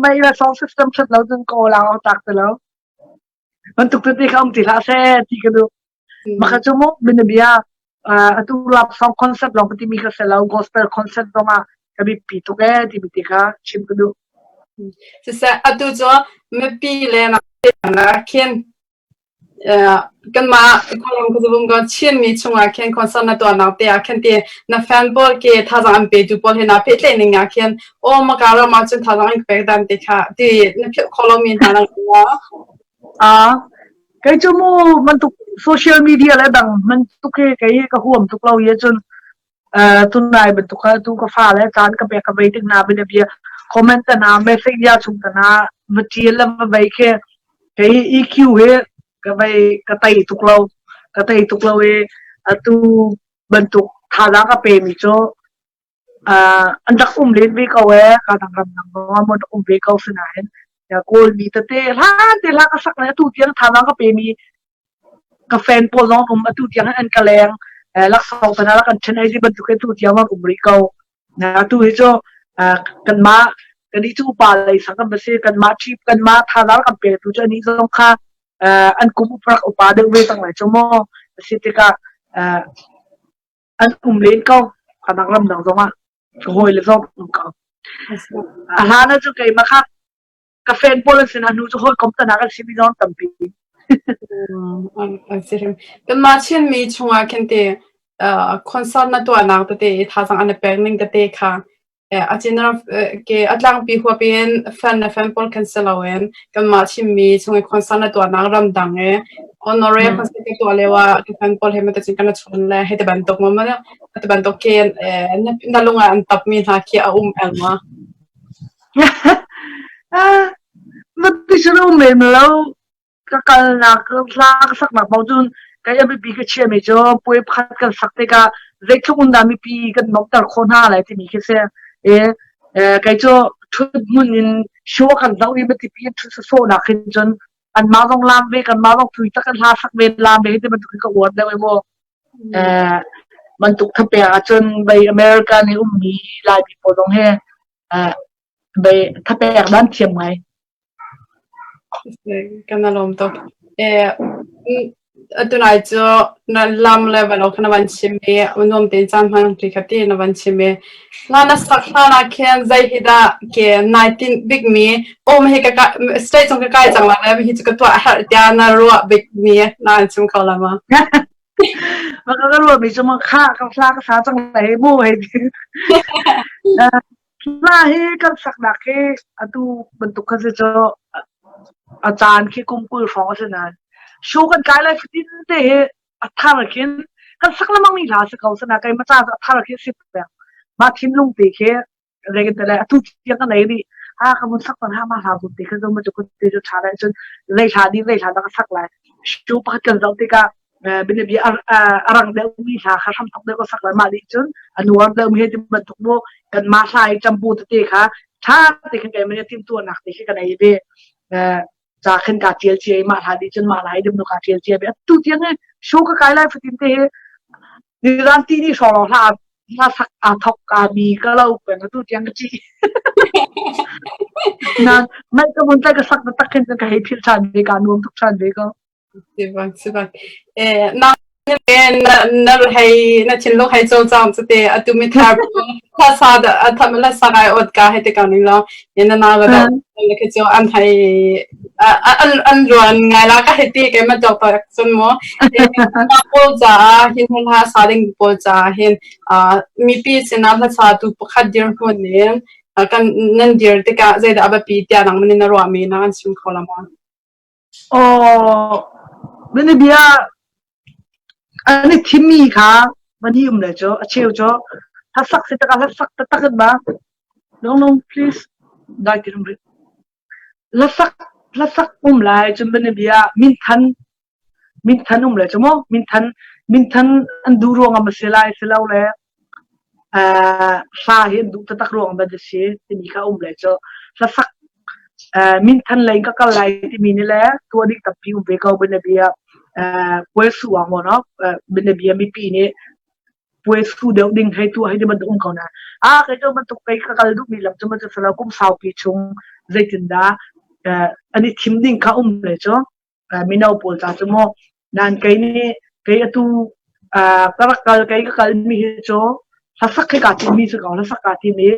mei le sound system ṭhat lo cun ka aw lang awk tlak ti lo bantuk tete kha um ti hlah seh ti ka duh Maka cu mu bianabia atu love song concert lawng ka timi kha si lo gospel concert zongah ka biapi tuk ee timi ti kha chim ka duh. Siseh atu cu mipi le na khin kanmah Kawlram khuazabung ko Chinmi chungah khin concert na tuahnak te ah khin ti na fan pawl ke thazaang an petu pawl he naa pehtlaih ning ah khin aw maka ram ah cun thazaang an ka pek dan ti kha ti na philh kho lomi hna lang Kei cu mu bantuk social media le dang bantuk hi kei ka huam tuk lo i cun. Tunai bantuk kha tu ka fale caan ka pek ka vei tik hna bianabia comment te hna message ya chung te hna va ṭial le va vei khi kei EQ hi ka vei ka tei tuk lo ka tei tuk lo i atu bantuk thazaang ka pe mi cu an rak um len ve ko ee ka dang ram dang zong ah maw rak um ve ko sinain Kawl mi tete hlan te hla ka sak le atu tiang thazaang ka pe mi ka fan pawl zong um atu tiang an ka leng laksawng tana rak kan ṭhen ai ti bantuk atu tiang an um rih ko atu hi cu kanmah kan cu upa lei sang kan si kanmah ṭhip kanmah thazaang kan pe tu cu ani zong kha an kum uparak upa deuh ve cang lai cu mu si tikah an um len ko kanak ram dang zong ah ka hawi le zong um ko a hlan ah cu keimah kha ka fan pawl an si na hnu cu hawikom tanak an simi zong tampi. An si hrim. Kanmah Chinmi chungah khin te concert na tuahnak tete i thazaang an i pek ning tete kha a general ke a tlangpi huap in fan le fan pawl khan si loin kanmah Chinmi chung i concert na tuahnak ramdang i honorary concert ka tuah lio ah ka fan pawl he ma tachin kan chun le hei ti bantuk ma ma ti bantuk ke na lung ah an tapmi hna khi a um el ma? Mati um lem lo. Ka kalnak hla ka saknak paoh cun kai a biapi ka chiami cu puai pakhat kan sak tikah zeitluk in dah mipi kan nuamhter khawh hna lai timi khi si. I kei cu ṭhut hmun in show kan zoh i matipi in ṭhut sawsawhnak hin cun anmah zong laam ve kanmah zong tui tak in hla sak ve laam ve hi ti bantuk hin ka uar deuh i mu. Bantuk thapek ahcun bei America nih ummi Laimi pawl zong hi bei thapek dan thiam ngai. Kan alawm tuk. Tunai cu na lam le valo kha na van chim i nuam tein caan hman ṭi kha ti na van chim i hla na sak hlan ah khin zei hi dah ke nai tinh bikmi um hi ka state cung ka kai cang la le hi cu ka tuah a herh tiah na ruah bikmi na an chim kho la ma? Maka ka ruah mi cu ma kha ka hla ka sa cang lai mu hei ti. Hla hi kan saknak hi atu bantuk kha si cu a caan khi kum 20 hrawng a si nain show kan kai lai fatin te hi a thar khin kan sak lengmang mi hla si ko sana keimah ca cu a thar khi si peng. Mah thinlung te khi zeitin te le atu tiang ka nei rih. Ha ka mun sak tan ha ma hla zun te kha zo ma cu te cu ṭha lai cun zei hla di zei hla dah ka sak lai. Show pakhat kan zoh tikah bianabia a rang deuhmi hla kha hramthok deuh ka sak lai mah nih cun a nuar deuhmi he ti bantuk mu kanmah hla i ṭampu tete kha ṭha te khin keimah nih timhtuahnak te khi ka nei ve ca khin kaa ṭial cia i mah hla nih cun mah hla i dimnu kaa ṭial cia ve atu tiang hi show ka kai lai fatin te hi nizan ti ni hrawng lawng hla hla sak aa thok kaa mi ka lo peng atu tiang ka ṭih nan mai ka mun tlai ka sak na tak khin cun ka hei philh ṭhan ve kaa nuam tuk ṭhan ve ko Sibak sibak. Eh, na na na hei na thinlung hei cawlcang cu te atu mi thar la sa da tham la sa ngai ot ka hei te ka ning lo na na ga da na ke chu an hei an an ruan ngai la ka hei ti ke ma dok pa chun mo ma pol cha hin hun ha sa ding pol cha hin mi pi sina hla sa tu pakhat dir hmun nin kan nan dir tikah zeidah a biapi tiah nang manin na ruah mi na kan chim kho la ma Aw, bianabia an i thimmi kha van i um le cu a cheu cu hlasak si takah hlasak taktak in ma long long please dai ti rum rih. Hlasak hlasak um lai cun bianabia minthan minthan um le cu mu minthan minthan an duh ruangah ma si lai si lo le hla hi an duh taktak ruang ban a si timi kha um le cu hlasak minthan lei ka kal lai timi ni le tuah ding tampi um ve ko bianabia puai su ah maw no bianabia mipi nih puai su deuh ding hei tuah hei ti bantuk um ko na a kei cu bantuk pei ka kal duhmi lam cu ma cu salo kum saupi chung zeitindah an i thim ding kha um le cu mino pawl ca cu maw nan kei nih kei atu ka rak kal kei ka kal mi hi cu hlasak khi kaa tim mi si ko hlasak kaa tim i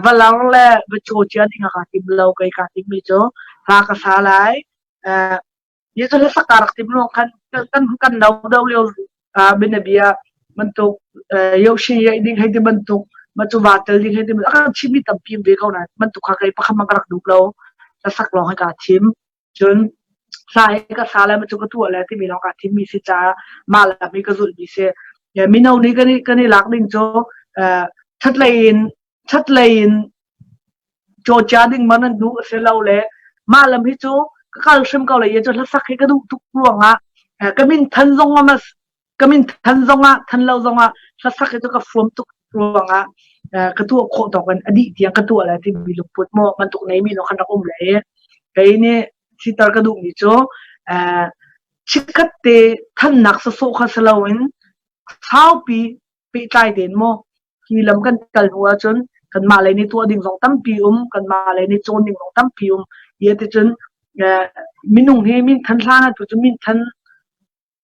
valar le va caw cia ding ah kaa tim lo kei kaa tim mi cu hla ka sa lai hi cu hlasak kaa rak tim ruang khan kan kan no do lio bianabia bantuk yoshin ye ding hei ti bantuk ma cu va tel ding hei ti bantuk a kan chim mi tampi ve ko na bantuk kha kei pakhat ma ka rak duh lo hlasak lawng hi kaa thim Cun hla hi ka sa le cu ka tuah le timi lawng kaa thimmi si caah mah lam hi ka zulhmi si. Mino nih kan i kan i lak ding cu ṭhatlei in ṭhatlei in cawcia ding man an duh a si lo le mah lam hi cu ka kal hrim ko lai i cu hlasak hi ka duh tuk ruangah ka min than zong ah ka min than zongah than lo zongah hlasak hi cu ka fuam tuk ruangah ka tuah khawh tawk in a dih tiang ka tuah lai timi lungput maw bantuk neimi no khan rak um le kei nih sitar ka duhmi cu chikkhat te thannak sawsawh kha si loin saupi pehtlai tein maw hi lam kan kal hnu ahcun kanmah lei nih tuah ding zong tampi um kanmah lei nih cawn ding zong tampi um hi ticun minung hi min than hlan ah tu cu min than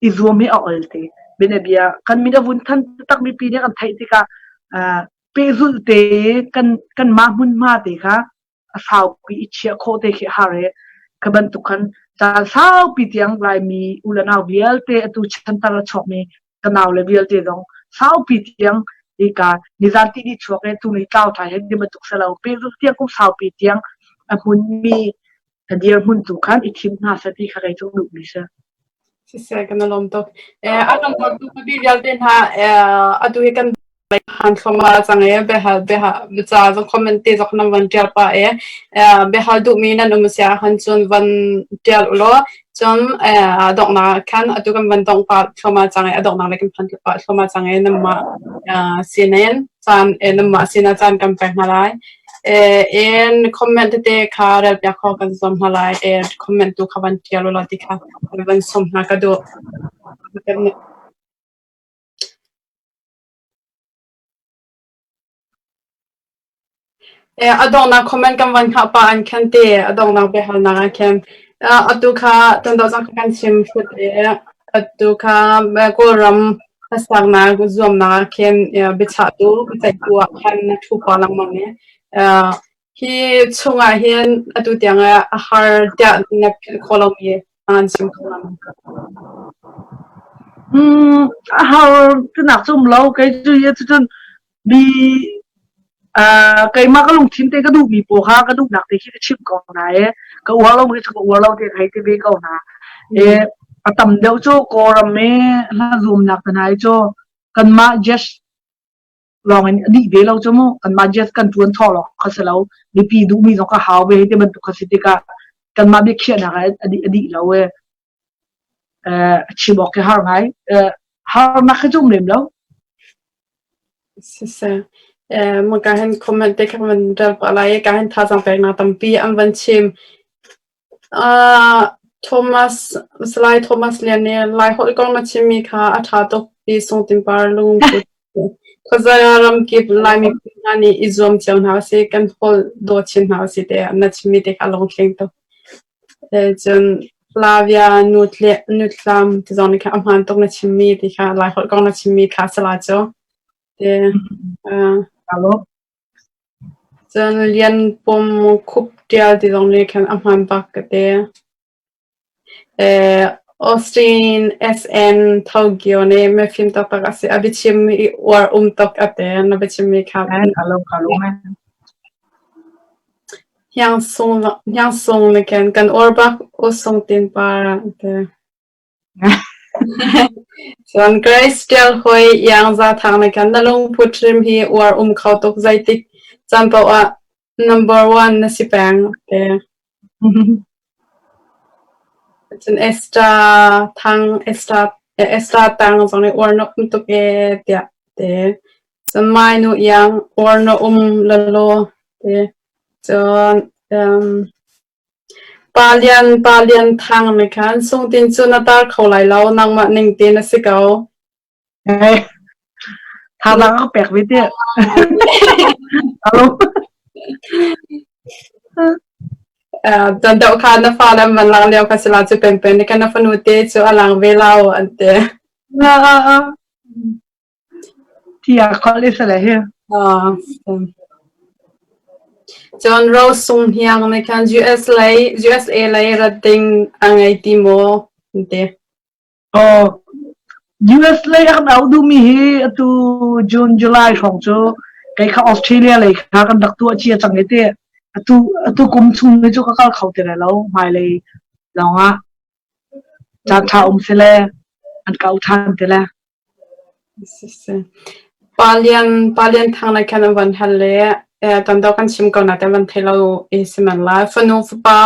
i zuam hi a ol te bianabia kan min a vun than taktak mipi nih kan theih tikah pehzulh te kan kanmah hmunhma te kha a saupi i chiah khawh te khi har i kha bantuk khan caan saupi tiang Laimi u le nau vialte atu chantar a chuakmi ka nau le vialte zong saupi tiang ika nizan ti ni chuak e tu ni tlau thai he ti bantuk selo pehzulh tiang kum saupi tiang a hmunmi a dirhmun tu khan i thim hna seh ti kha kei cu duhmi si. Siseh kan i lawm tuk. Eh, a kan bawmtu mipi vialte hna eh, atu hi kan han thluahmah cang i biahal biahal bica zong comment te zong nan van ṭial pah i eh, biahal duhmi nan um si ahcun cun van ṭial ulaw cun eh, a donghnak khan atu kan van dongh pah thluahmah cang i a donghnak le kan phan pah thluahmah cang i nanmah eh, sinin caan eh, nanmah sinah caan kan pek hna lai. Eh, in comment tete kha rel piak kho kan zuam hna lai. Eh, comment tu kha van ṭial ulaw ti kha van sawm hna ka duh. Eh, a donghnak comment kan van hngah pah an khan te a donghnak biahalnak ah khan atu kha tuandoh zong kha kan chim hrut i atu kha Kawlram hlasaknak zuamnak ah khin biachahtu biaceihtu ah khan na ṭhu pah lengmang i hi chungah hin atu tiang ah a har tiah na philh khawh lomi an chim kho lo. Mm, a har tinak cu um lo kei cu hi cun mi uh, keimah ka lungthin te ka duhmi pawl kha ka duhnak te khi ka chimh ko hna i ka uar lo mi cu ka uar lo te hei ti ve ko hna. E, a tam deuh cu Kawlram i hla zuamnak te hna hi cu kanmah just lawng in a dih ve lo cu mu kanmah just kan ṭuan thaw lawng kha si lo mipi duhmi zong ka hau ve hei ti bantuk kha si tikah kanmah biakhiahnak ah a dih a dih lo e chim awk khi har ngai. Harnak khi cu um lem lo. Siseh. Maka hin comment te kha van rel pah lai i ka hin thazaang peknak tampi an van chim. Uh, Thomas, Salai Thomas Lian nih Lai holh kong na chimmi kha a ṭha tuk ti Sung Tin Par lungput. Khuazei ramkip Lai miphun hna nih i zuam cio hna usih, kan holh daw chin hna usih tiah na chimmi te kha a lungtling tuk. Cun Flavia nutlam ti zong nih khan a hmaan tuk na chimmi ti kha Laiholh kong na chimmi kha a si la cu. Te, cun Lian Pum Khup Ṭial ti zong nih khan a hmaan bak ka ti. Austin SN Tokyo nih mifim taktak a si. A biachim i uar um tuk a ti. Na biachimmi kha. Hniangsung na ken. Kan uar bak usung tin par a ti. Cun Grace Ṭial Hoi Iang Za Thang na ken. Na lungput hrim hi uar um kho tuk zeitik caan paoh ah number one na si peng a ti. Cun Esther Thang Esther Esther Tang zong nih uar na um tuk ee tiah a ti. Cun Mai Nu Iang uar na um lalaw ti. Cun um, Pa Lian Pa Lian Thang nih khan Sungtin cu na tar kho lai lo nangmah ning te na si ko. Thazaang ka pek ve tiah. Alo. Tan deuh kha na fa le man lang lio kha sila cu pen pen ni kan na fanu te cu a lang ve lo an te. Tia khol i sale hi. Cun Rose Sung Hniang nih khan US lei USA lei rat ding a ngei ti maw an ti. Aw, US lei a kan auh duhmi hi atu June, July hrawng cu kei kha Australia lei kha kan rak tuah cia cang i ti. Atu atu kum chung ni cu ka kal kho ti lai lo hmailei lawng ah caan ṭha um sile an ka auh ṭhan ti le. Pa Lian, Pa Lian Thang le khan an van hal le tam deuh kan chim ko na te van thei lo i si men lai. Fanu fapa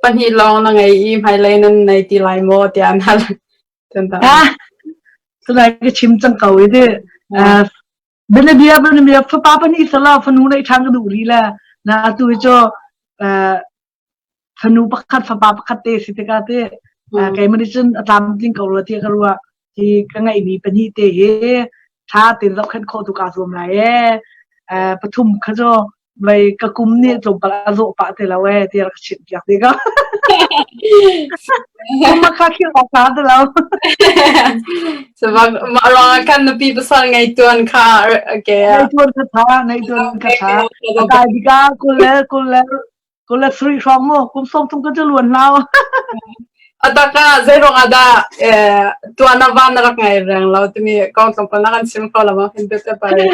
pahnih lawng na ngei i hmailei nan nei ti lai maw tiah an hal. Ah, tunai ka chim cang ko i ti. Bianabia bianabia fapa pahnih sala fanu neih ṭhan ka duh rih le na atu hi cu fanu pakhat fapa pakhat te si tikah te keimah nih cun a tlamtling ko rua tiah ka ruah. Hi ka ngeihmi pahnih te hi ṭha tein zohkhenh khawh tu kaa zuam lai ee. Pathum kha cu vei ka kum nih tlawmpal a zawh pah te lo ee tiah rak chimh piak te ko. Kum kha khil awk ṭha ti lo. Sebab mah ruangah khan nupi pasal ngei tuan kha okay. Ngei tuan kha ṭha, ngei tuan kha ṭha. A kai bika kul le 23 hrawng mu kum 30 ka cu luan hlau. Ataka zei ruang ah dah tuan na van na rak ngai reng lo timi kong tlawmpal na kan chim kho lo ma hin te pare.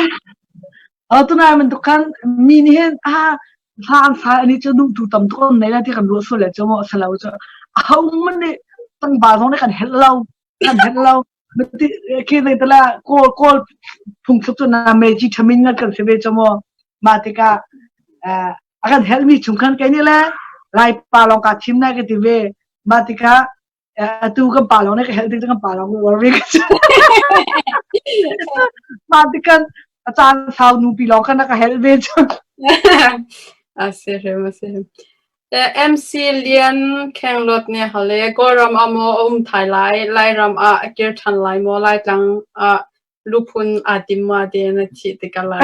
Oh tunai man tukhan mi nih hin ah hla an sa ani chu duh tu tam tuk nei la ti kan ruah sual le chu mo salo chu ho man nih tangba zong nih kan helh lo kan helh lo khi zei tala kawl kawl phungthluk cu na meji thamin ngat kan si ve chu mo mah tikah a kan helh mi chung khan kei nih le lai pa lawng ka thim na ka ti ve mah tikah atu kan pa lawng nih ka helh tik kan pa lawng uar ve ka mah tikan a caan sau nupi lawng khan ka helh ve chu. A si hrim a si hrim. MC Lian Khenglawt nih hal i Kawlram ah maw a um thai lai, Lairam ah a kir ṭhan lai maw, Laitlang ah luphun aa tim ma tiin a thih tikah lai.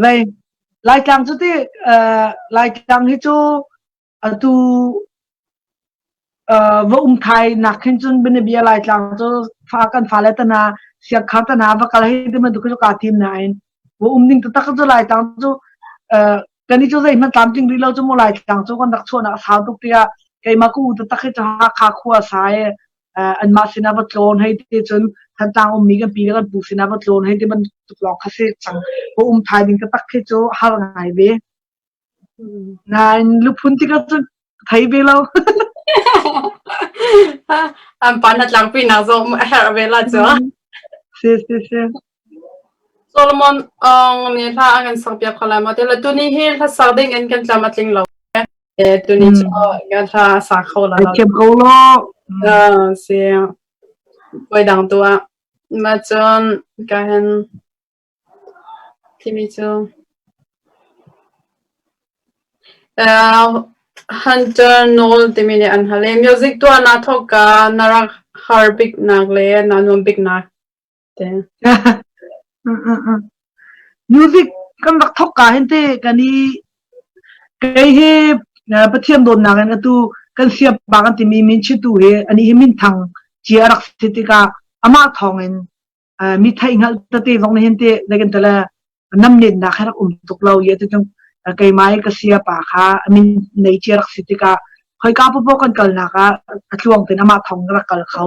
Lai Laitlang cu ti Laitlang hi cu atu va um thai nak khin cun bianabia Laitlang cu fa kan fale tana siangkhar tana va kal hei ti bantuk cu kaa tim nain va um ding taktak cu Laitlang cu kan i cu zeihmanh tlamtling rih lo cu mu Laitlang cu kan rak chuahnak a sau tuk tiah keimah ka u taktak hi cu Hakha khua sa i anmah sinah va tlawn hei ti cun Thantlang ummi kan pi le kan pu sinah va tlawn hei ti bantuk lawng kha si cang va um thai ding taktak khi cu har ngai ve. Nain luphun tikah cun thei ve lo. An pa na tlangpi nak zong a herh ve la cu. Si si si. Solomon Aung nih hla a kan sakpiak kho lai maw? Ti le tuni hi hla sak ding in kan tlam a tling lo. E tuni cu kan hla a sa kho la lo. Thiam ko lo. Si. Voi dang tu ah. Ma cun ka hen Timi cu Hunter Knoll timi nih an hal i music tuah naa thawkka na rak har biknak le naa nuam biknak te. Music kan rak thawk ka hin te kan i kei hi Pathian dawtnak in atu kan siapa kan timi min chitu hi ani hi minthang cia a rak si tikah amah thawng in mi theihhngalh tete zong nih hin teh zeikan tale namnetnak he rak um tuk lo i atu keimah i ka sia pa kha min nei cia rak si tikah khoika popo kan kalnak ah a tluang tein amah thong rak kal kho.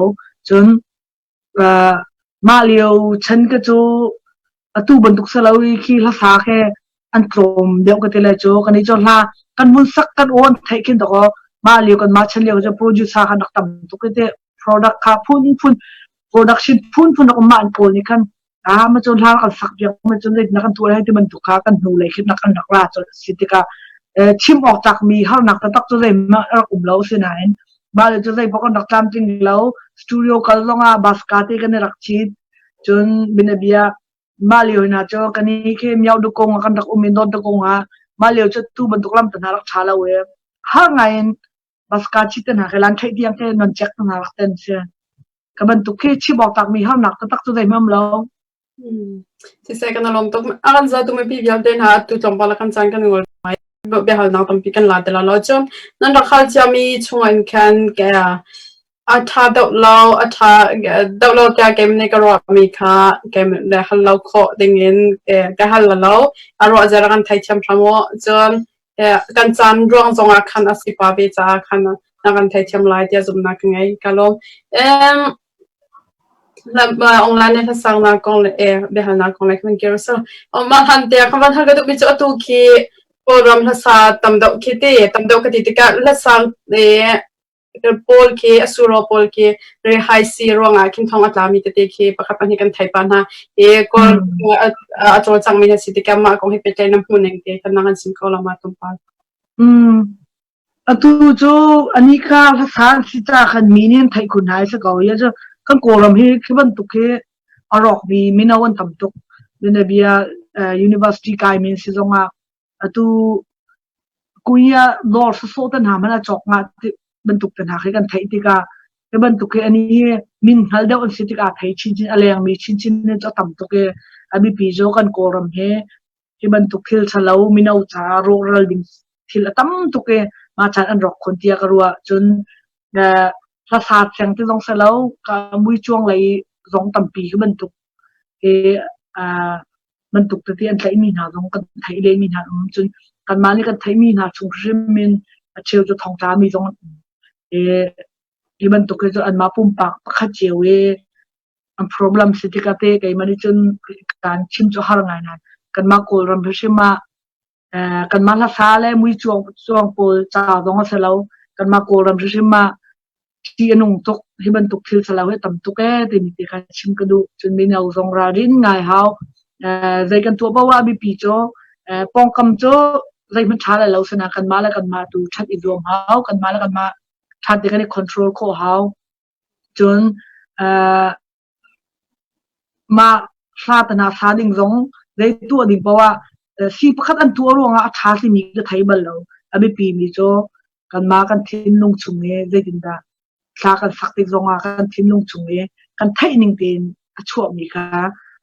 Cun mah lio chan ka cu atu bantuk salo i khi hlasa khi an tlawm deuh ka ti le cu kan i cu hla kan hun sak kan aw an theih khin dakaw mah lio kan mah chan lio cu producer khan rak tam tuk i te product kha phun phun production phun phun rak um mah an pawl nih khan ah ma cun hla kan sak piak ma cun na kan tuah lai ti bantuk kha kan hnu lei khin nak an rak ra cu si tikah chim awk tlak mi harnak taktak cu zeihmanh rak um lo sinain mah le cu zei bok an rak tlamtling lo. Studio kal zongah bus ka te kan i rak chit cun binabia mah lio hna cu kan i khi miau dukong ah kan rak um i dawt dukong ah mah lio cu tu bantuk lam te hna rak ṭha lo i har ngai in bus ka chit te hna khi lan theih tiang khi non check te hna rak ten si ka bantuk khi chim awk tlak mi harnak taktak cu zeihmanh um lo. Siseh kan i lawm tuk. A kan zatu mipi vialte hna atu tlawmpal ah kan caan kan ngol ngai. Biahalnak tampi kan la ti la lo. Cun nan rak hal ciami chung in khan a ṭha deuh lo, a ṭha deuh lo tiah keimah nih ka ruahmi kha keimah le hal lo khawh dingin ka hal la lo. A ruah zia rak kan theithiam hram u. Cun kan caan ruang zongah khan a si pa ve caah khan na kan theithiam lai tiah zumhnak ka ngei. Ka lawm. Online in hlasaknak kong le biahalnak kong le kan kir so mah hlan te kan van hal ka duhmi cu atu khi Kawlram hlasa tam deuh khi te tam deuh ka ti tikah hlasang le. Pawl khi a suro pawl khi rihai si ruangah khin thong a tlami tete khi pakhat pahnih kan thei pa hna. I kawl a cawlcangmi na si tikah mah kong hi pehtlaih na hmuh ning te kan nang an sim ko la ma tlawmpal. Atu cu ani kha hlasa an si ca khan mi nih an theih khun hna i si ko. Hi cu kan Kawlram hi khi bantuk hi a rawkmi mino an tam tuk. Bianabia university kaimi an si zongah atu kuya dawr sawsawh te hna hmanh a cawk ngah ti bantuk te hna khi kan theih tikah hi bantuk hi ani hi min hngal deuh an si tikah thei chinchin a lengmi chinchin in cu a tam tuk i a biapi cu kan Kawlram hi hi bantuk thil ṭhalo mino caah rawkral ding thil a tam tuk i mah caan an rawk khun tiah ka ruah. Cun hlasa theng ti zong si lo, ka muicuang lei zong tampi hi bantuk hi bantuk tete an tlaihmi hna zong kan theih lenmi hna um. Cun kanmah nih kan theihmi hna chung hrim in a cheu cu thongtlami zong an um. Hi bantuk hi cu anmah pumpak pakhat cio i an problem si tikah te keimah nih cun kaan chim cu har ngai nain kanmah Kawlram hrimhrim ah kanmah hlasa le mui cuang cuang pawl ca zong a si lo. Kanmah Kawlram hrimhrim ah ṭih a nung tuk. Hi bantuk thil ṭhalo hi a tam tuk ee timi te kha chim ka duh. Cun mino zong ralrin ngai hau. Zei kan tuah paoh ah mipi cu pawngkam cu zeihmanh ṭha lai lo sinain kanmah le kanmah tu ṭhat i zuam hau. Kanmah le kanmah ṭha te kan i control khawh hau. Cun mah hla te hna sa ding zong zei tuah ding paoh ah sii pakhat an tuah ruangah a ṭha timi ka thei bal lo. A biapi mi cu kanmah kan thinlung chung i zeitindah thla kan sak tik zongah kan thinlung chung i kan theih ning tein a chuahmi kha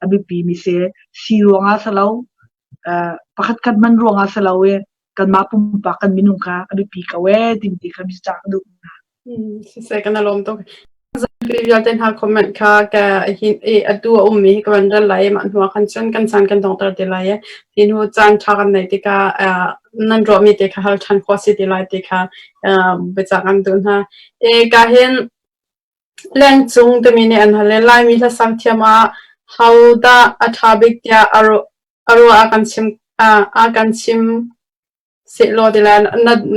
a biapi mi si. Sii ruangah si lo, pakhat khat hman ruangah si lo i kanmah pumpak kan minung kha a biapi ko ee timi ti kha mi ca ka duh hna. Siseh kan i lawm tuk. Zapi vialte hna comment kha ka hi atu a ummi hi ka van rel lai i mah hnu ah khan cun kan caan kan donghter te lai i hi hnu caan ṭha kan neih tikah nan ruahmi te kha hal ṭhan khawh a si ti lai ti kha biacah kan duh hna. E ka hin lengcung timi nih an hal i Laimi hlasak thiam ah hodah a ṭha bik tiah a ruah a kan chim a kan chim Sehlaw ti le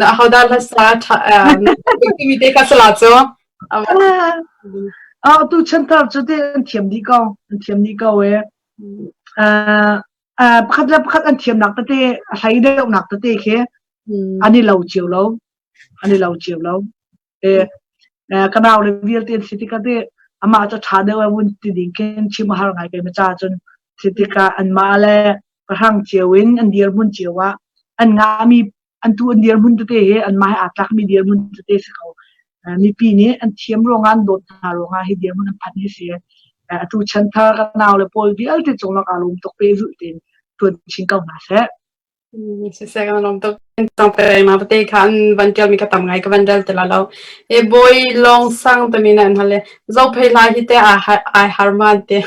na hodah hlasa ṭha timi te kha sala cu. Ah tu chanthar cu te an thiam dih ko an thiam dih ko e. Pakhat le pakhat an thiamnak tete a hlei deuhnak tete khi an i lo cio lo an i lo cio lo. E ka nau le vialte an si tikah te amah cu ṭha deuh a vun ti ding khin chim a har ngai kai ma ca cun si tikah anmah le pahrang cio in an dirhmun cio ah an ngahmi an tu an dirhmun tete hi anmah he aa tlakmi dirhmun tete si ko. Mipi nih an thiam ruangah an dawt hna ruangah hi dirhmun an phanh hi si. Atu chanthar ka nau le pawl vialte cung lak aa lawm tuk pehzulh tein ṭuan chin ko hna seh. Siseh kan lawm tuk. Cangte ma pate kha an van ṭialmi kha tam ngai ka van rel ti la lo. E bawi lawng sang timi na an hal le zophei hla hi te ai har ma an ti.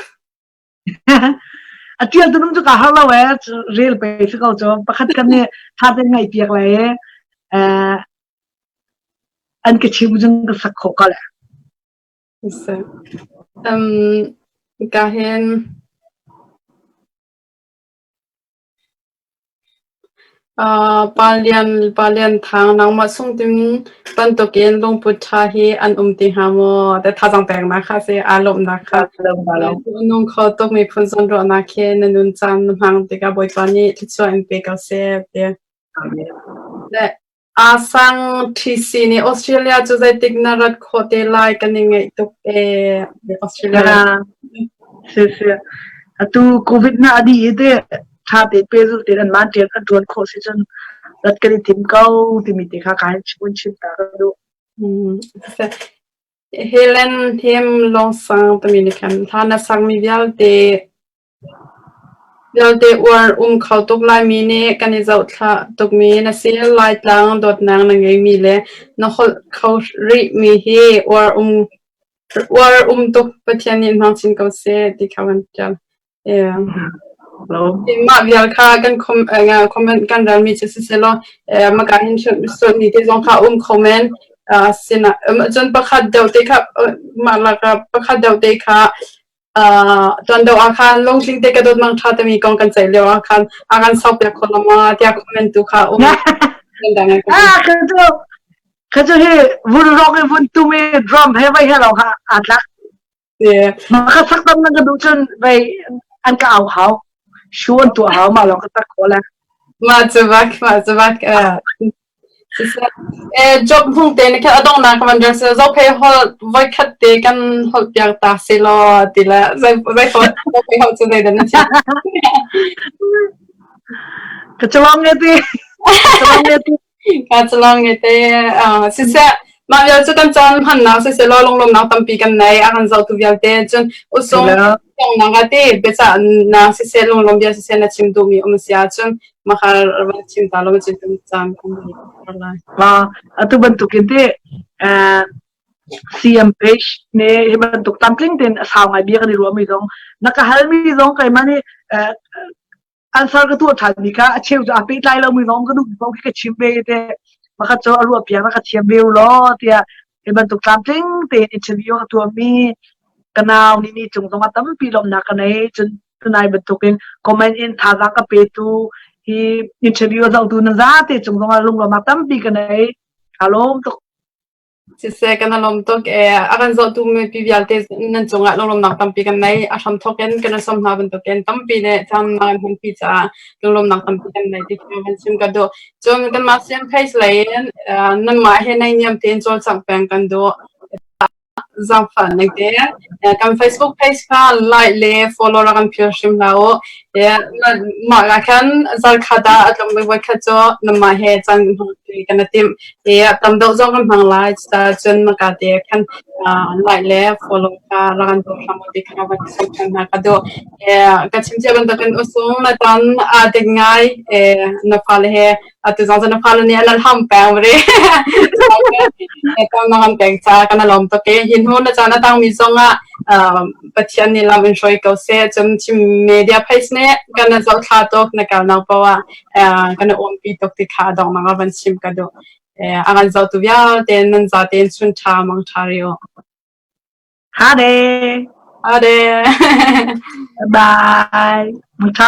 A ṭial tunum cu ka har lo ee rel pe si ko cu pakhat kan nih ṭha tein ngaih piak le an ka chim zong ka sak khawh ka le. Siseh. Um, ka hin Pa Lian Thang, nangmah sungtin bantukin lungput ṭha hi an um ti hnga maw? Ti thazaang peknak kha a si, aa lawmhnak kha. Nung kho tuk miphun zawnruahnak hi na nun caan na hmang tikah Bawipa nih thluachuah in pe ko seh ti. Le Aa sang TC nih Australia cu zeitik na rat khawh te lai kan i ngaih tuk ee. Australia. Si si. Atu COVID na a dih i te ṭha te pehzulh tein an man ṭian kan ṭuan khawh si cun rat kan i tim ko timi te kha kai chim chim ta ka duh. Helen Him Long Sang timi nih khan hla na sakmi vialte Vialte uar um kho tuk Laimi nih kan i zohthlah tukmi na si. Laitlang dawtnak na ngeimi le na holh kho rihmi hi uar um uar um tuk Pathian nih hmang chin ko seh ti kha van ṭial. Mah vial kha kan comment kan relmi cu sisehlaw maka hin ni te zong kha um kho men. Sina cun pakhat deuh te kha mah laka pakhat deuh te kha Tuan deuh ah khan lungtling te ka dawt mang ṭha timi kong kan ceih lio ah khan a kan sok piak kho lo ma tiah comment tu kha um. Ah, ka cu. Kha cu hi vun rock i vun tum i drum he vai he lo kha aa tlak. Ma kha sak tam na ka duh cun vai an ka au hau. Shu an tuah hau ma lawng ka sak khawh la. Mah cu bak, mah cu bak. Job hung te ni khan a donghnak ka van rel seh Zophei holh voikhat te kan holh piak ta selaw ti le zei zei holh Zophei holh cu zeidah na chim? Ka calong nge ti. Ka calong nge ti. Ka calong nge te. Siseh mah vial cu kan caan hmannak siseh law lunglawmnak tampi kan nei a kan zohtu vialte cun usung donghnak ah ti biacahnak siseh lunglawm bia siseh na chim duhmi um si ahcun Mahal van chim ta lo ma cun caan kan ngei lai. Ma atu bantukin te CM page ne hi bantuk tlamtling ten a sau ngai bia kan i ruah mi zong na ka hal mi zong keimah nih answer ka tuah ṭhan mi kha a cheu cu aa pehtlai lo mi zong ka duh mi ka chim ve te makhat cu a ruah piak na ka thiam ve u law tiah hi bantuk tlamtling tein interview ka tuah mi ka nau ni ni cung zong ah tampi lawmhnak ka nei cun tunai bantukin comment in thazaang ka petu hi interview a zohtu nan zate cung zongah lunglawmnak tampi ka nei. Kaa lawm tuk. Siseh kan lawm tuk e a kan zohtu mipi vialte nan cungah lunglawmnak tampi kan nei a hram thawk in kan som hna bantukin tampi nih caan nan hmanpi caah lunglawmnak tampi kan nei ti kha kan chim ka duh cun kanmah CM Face lei in nanmah he naihniam tein cawlcangh peng kan duh Zaangfahnak te kan Facebook page kha like le follow rak kan phil hrim hlah u. Mah ah khan zarkhat ah a tlawm bik voikhat cu nanmah he caan hmangṭi kan i timh. I tam deuh zong kan hmang lai. Cucaah maka te khan like le follow kha rak kan tuah hram u ti kha van sawm ṭhan hna ka duh. Ka chim cia bantukin usung na tan aa dik ngai. Na fale he Atu zong cu na fale nih an ham peng ri. Kan na pek ca kan lawm tuk i hi hnu na caan a tangmi zong ah Pathian nih lam in hruai ko seh. Cun chim media page nih kan na zohthla tuk na kalnak poah ah kan umpi tuk ti kha donghnak ah van chim ka duh. A kan zohtu vialte nan zatein chun ṭha mang ṭha ri u. Hade. Hade. Bye. Mang ṭha.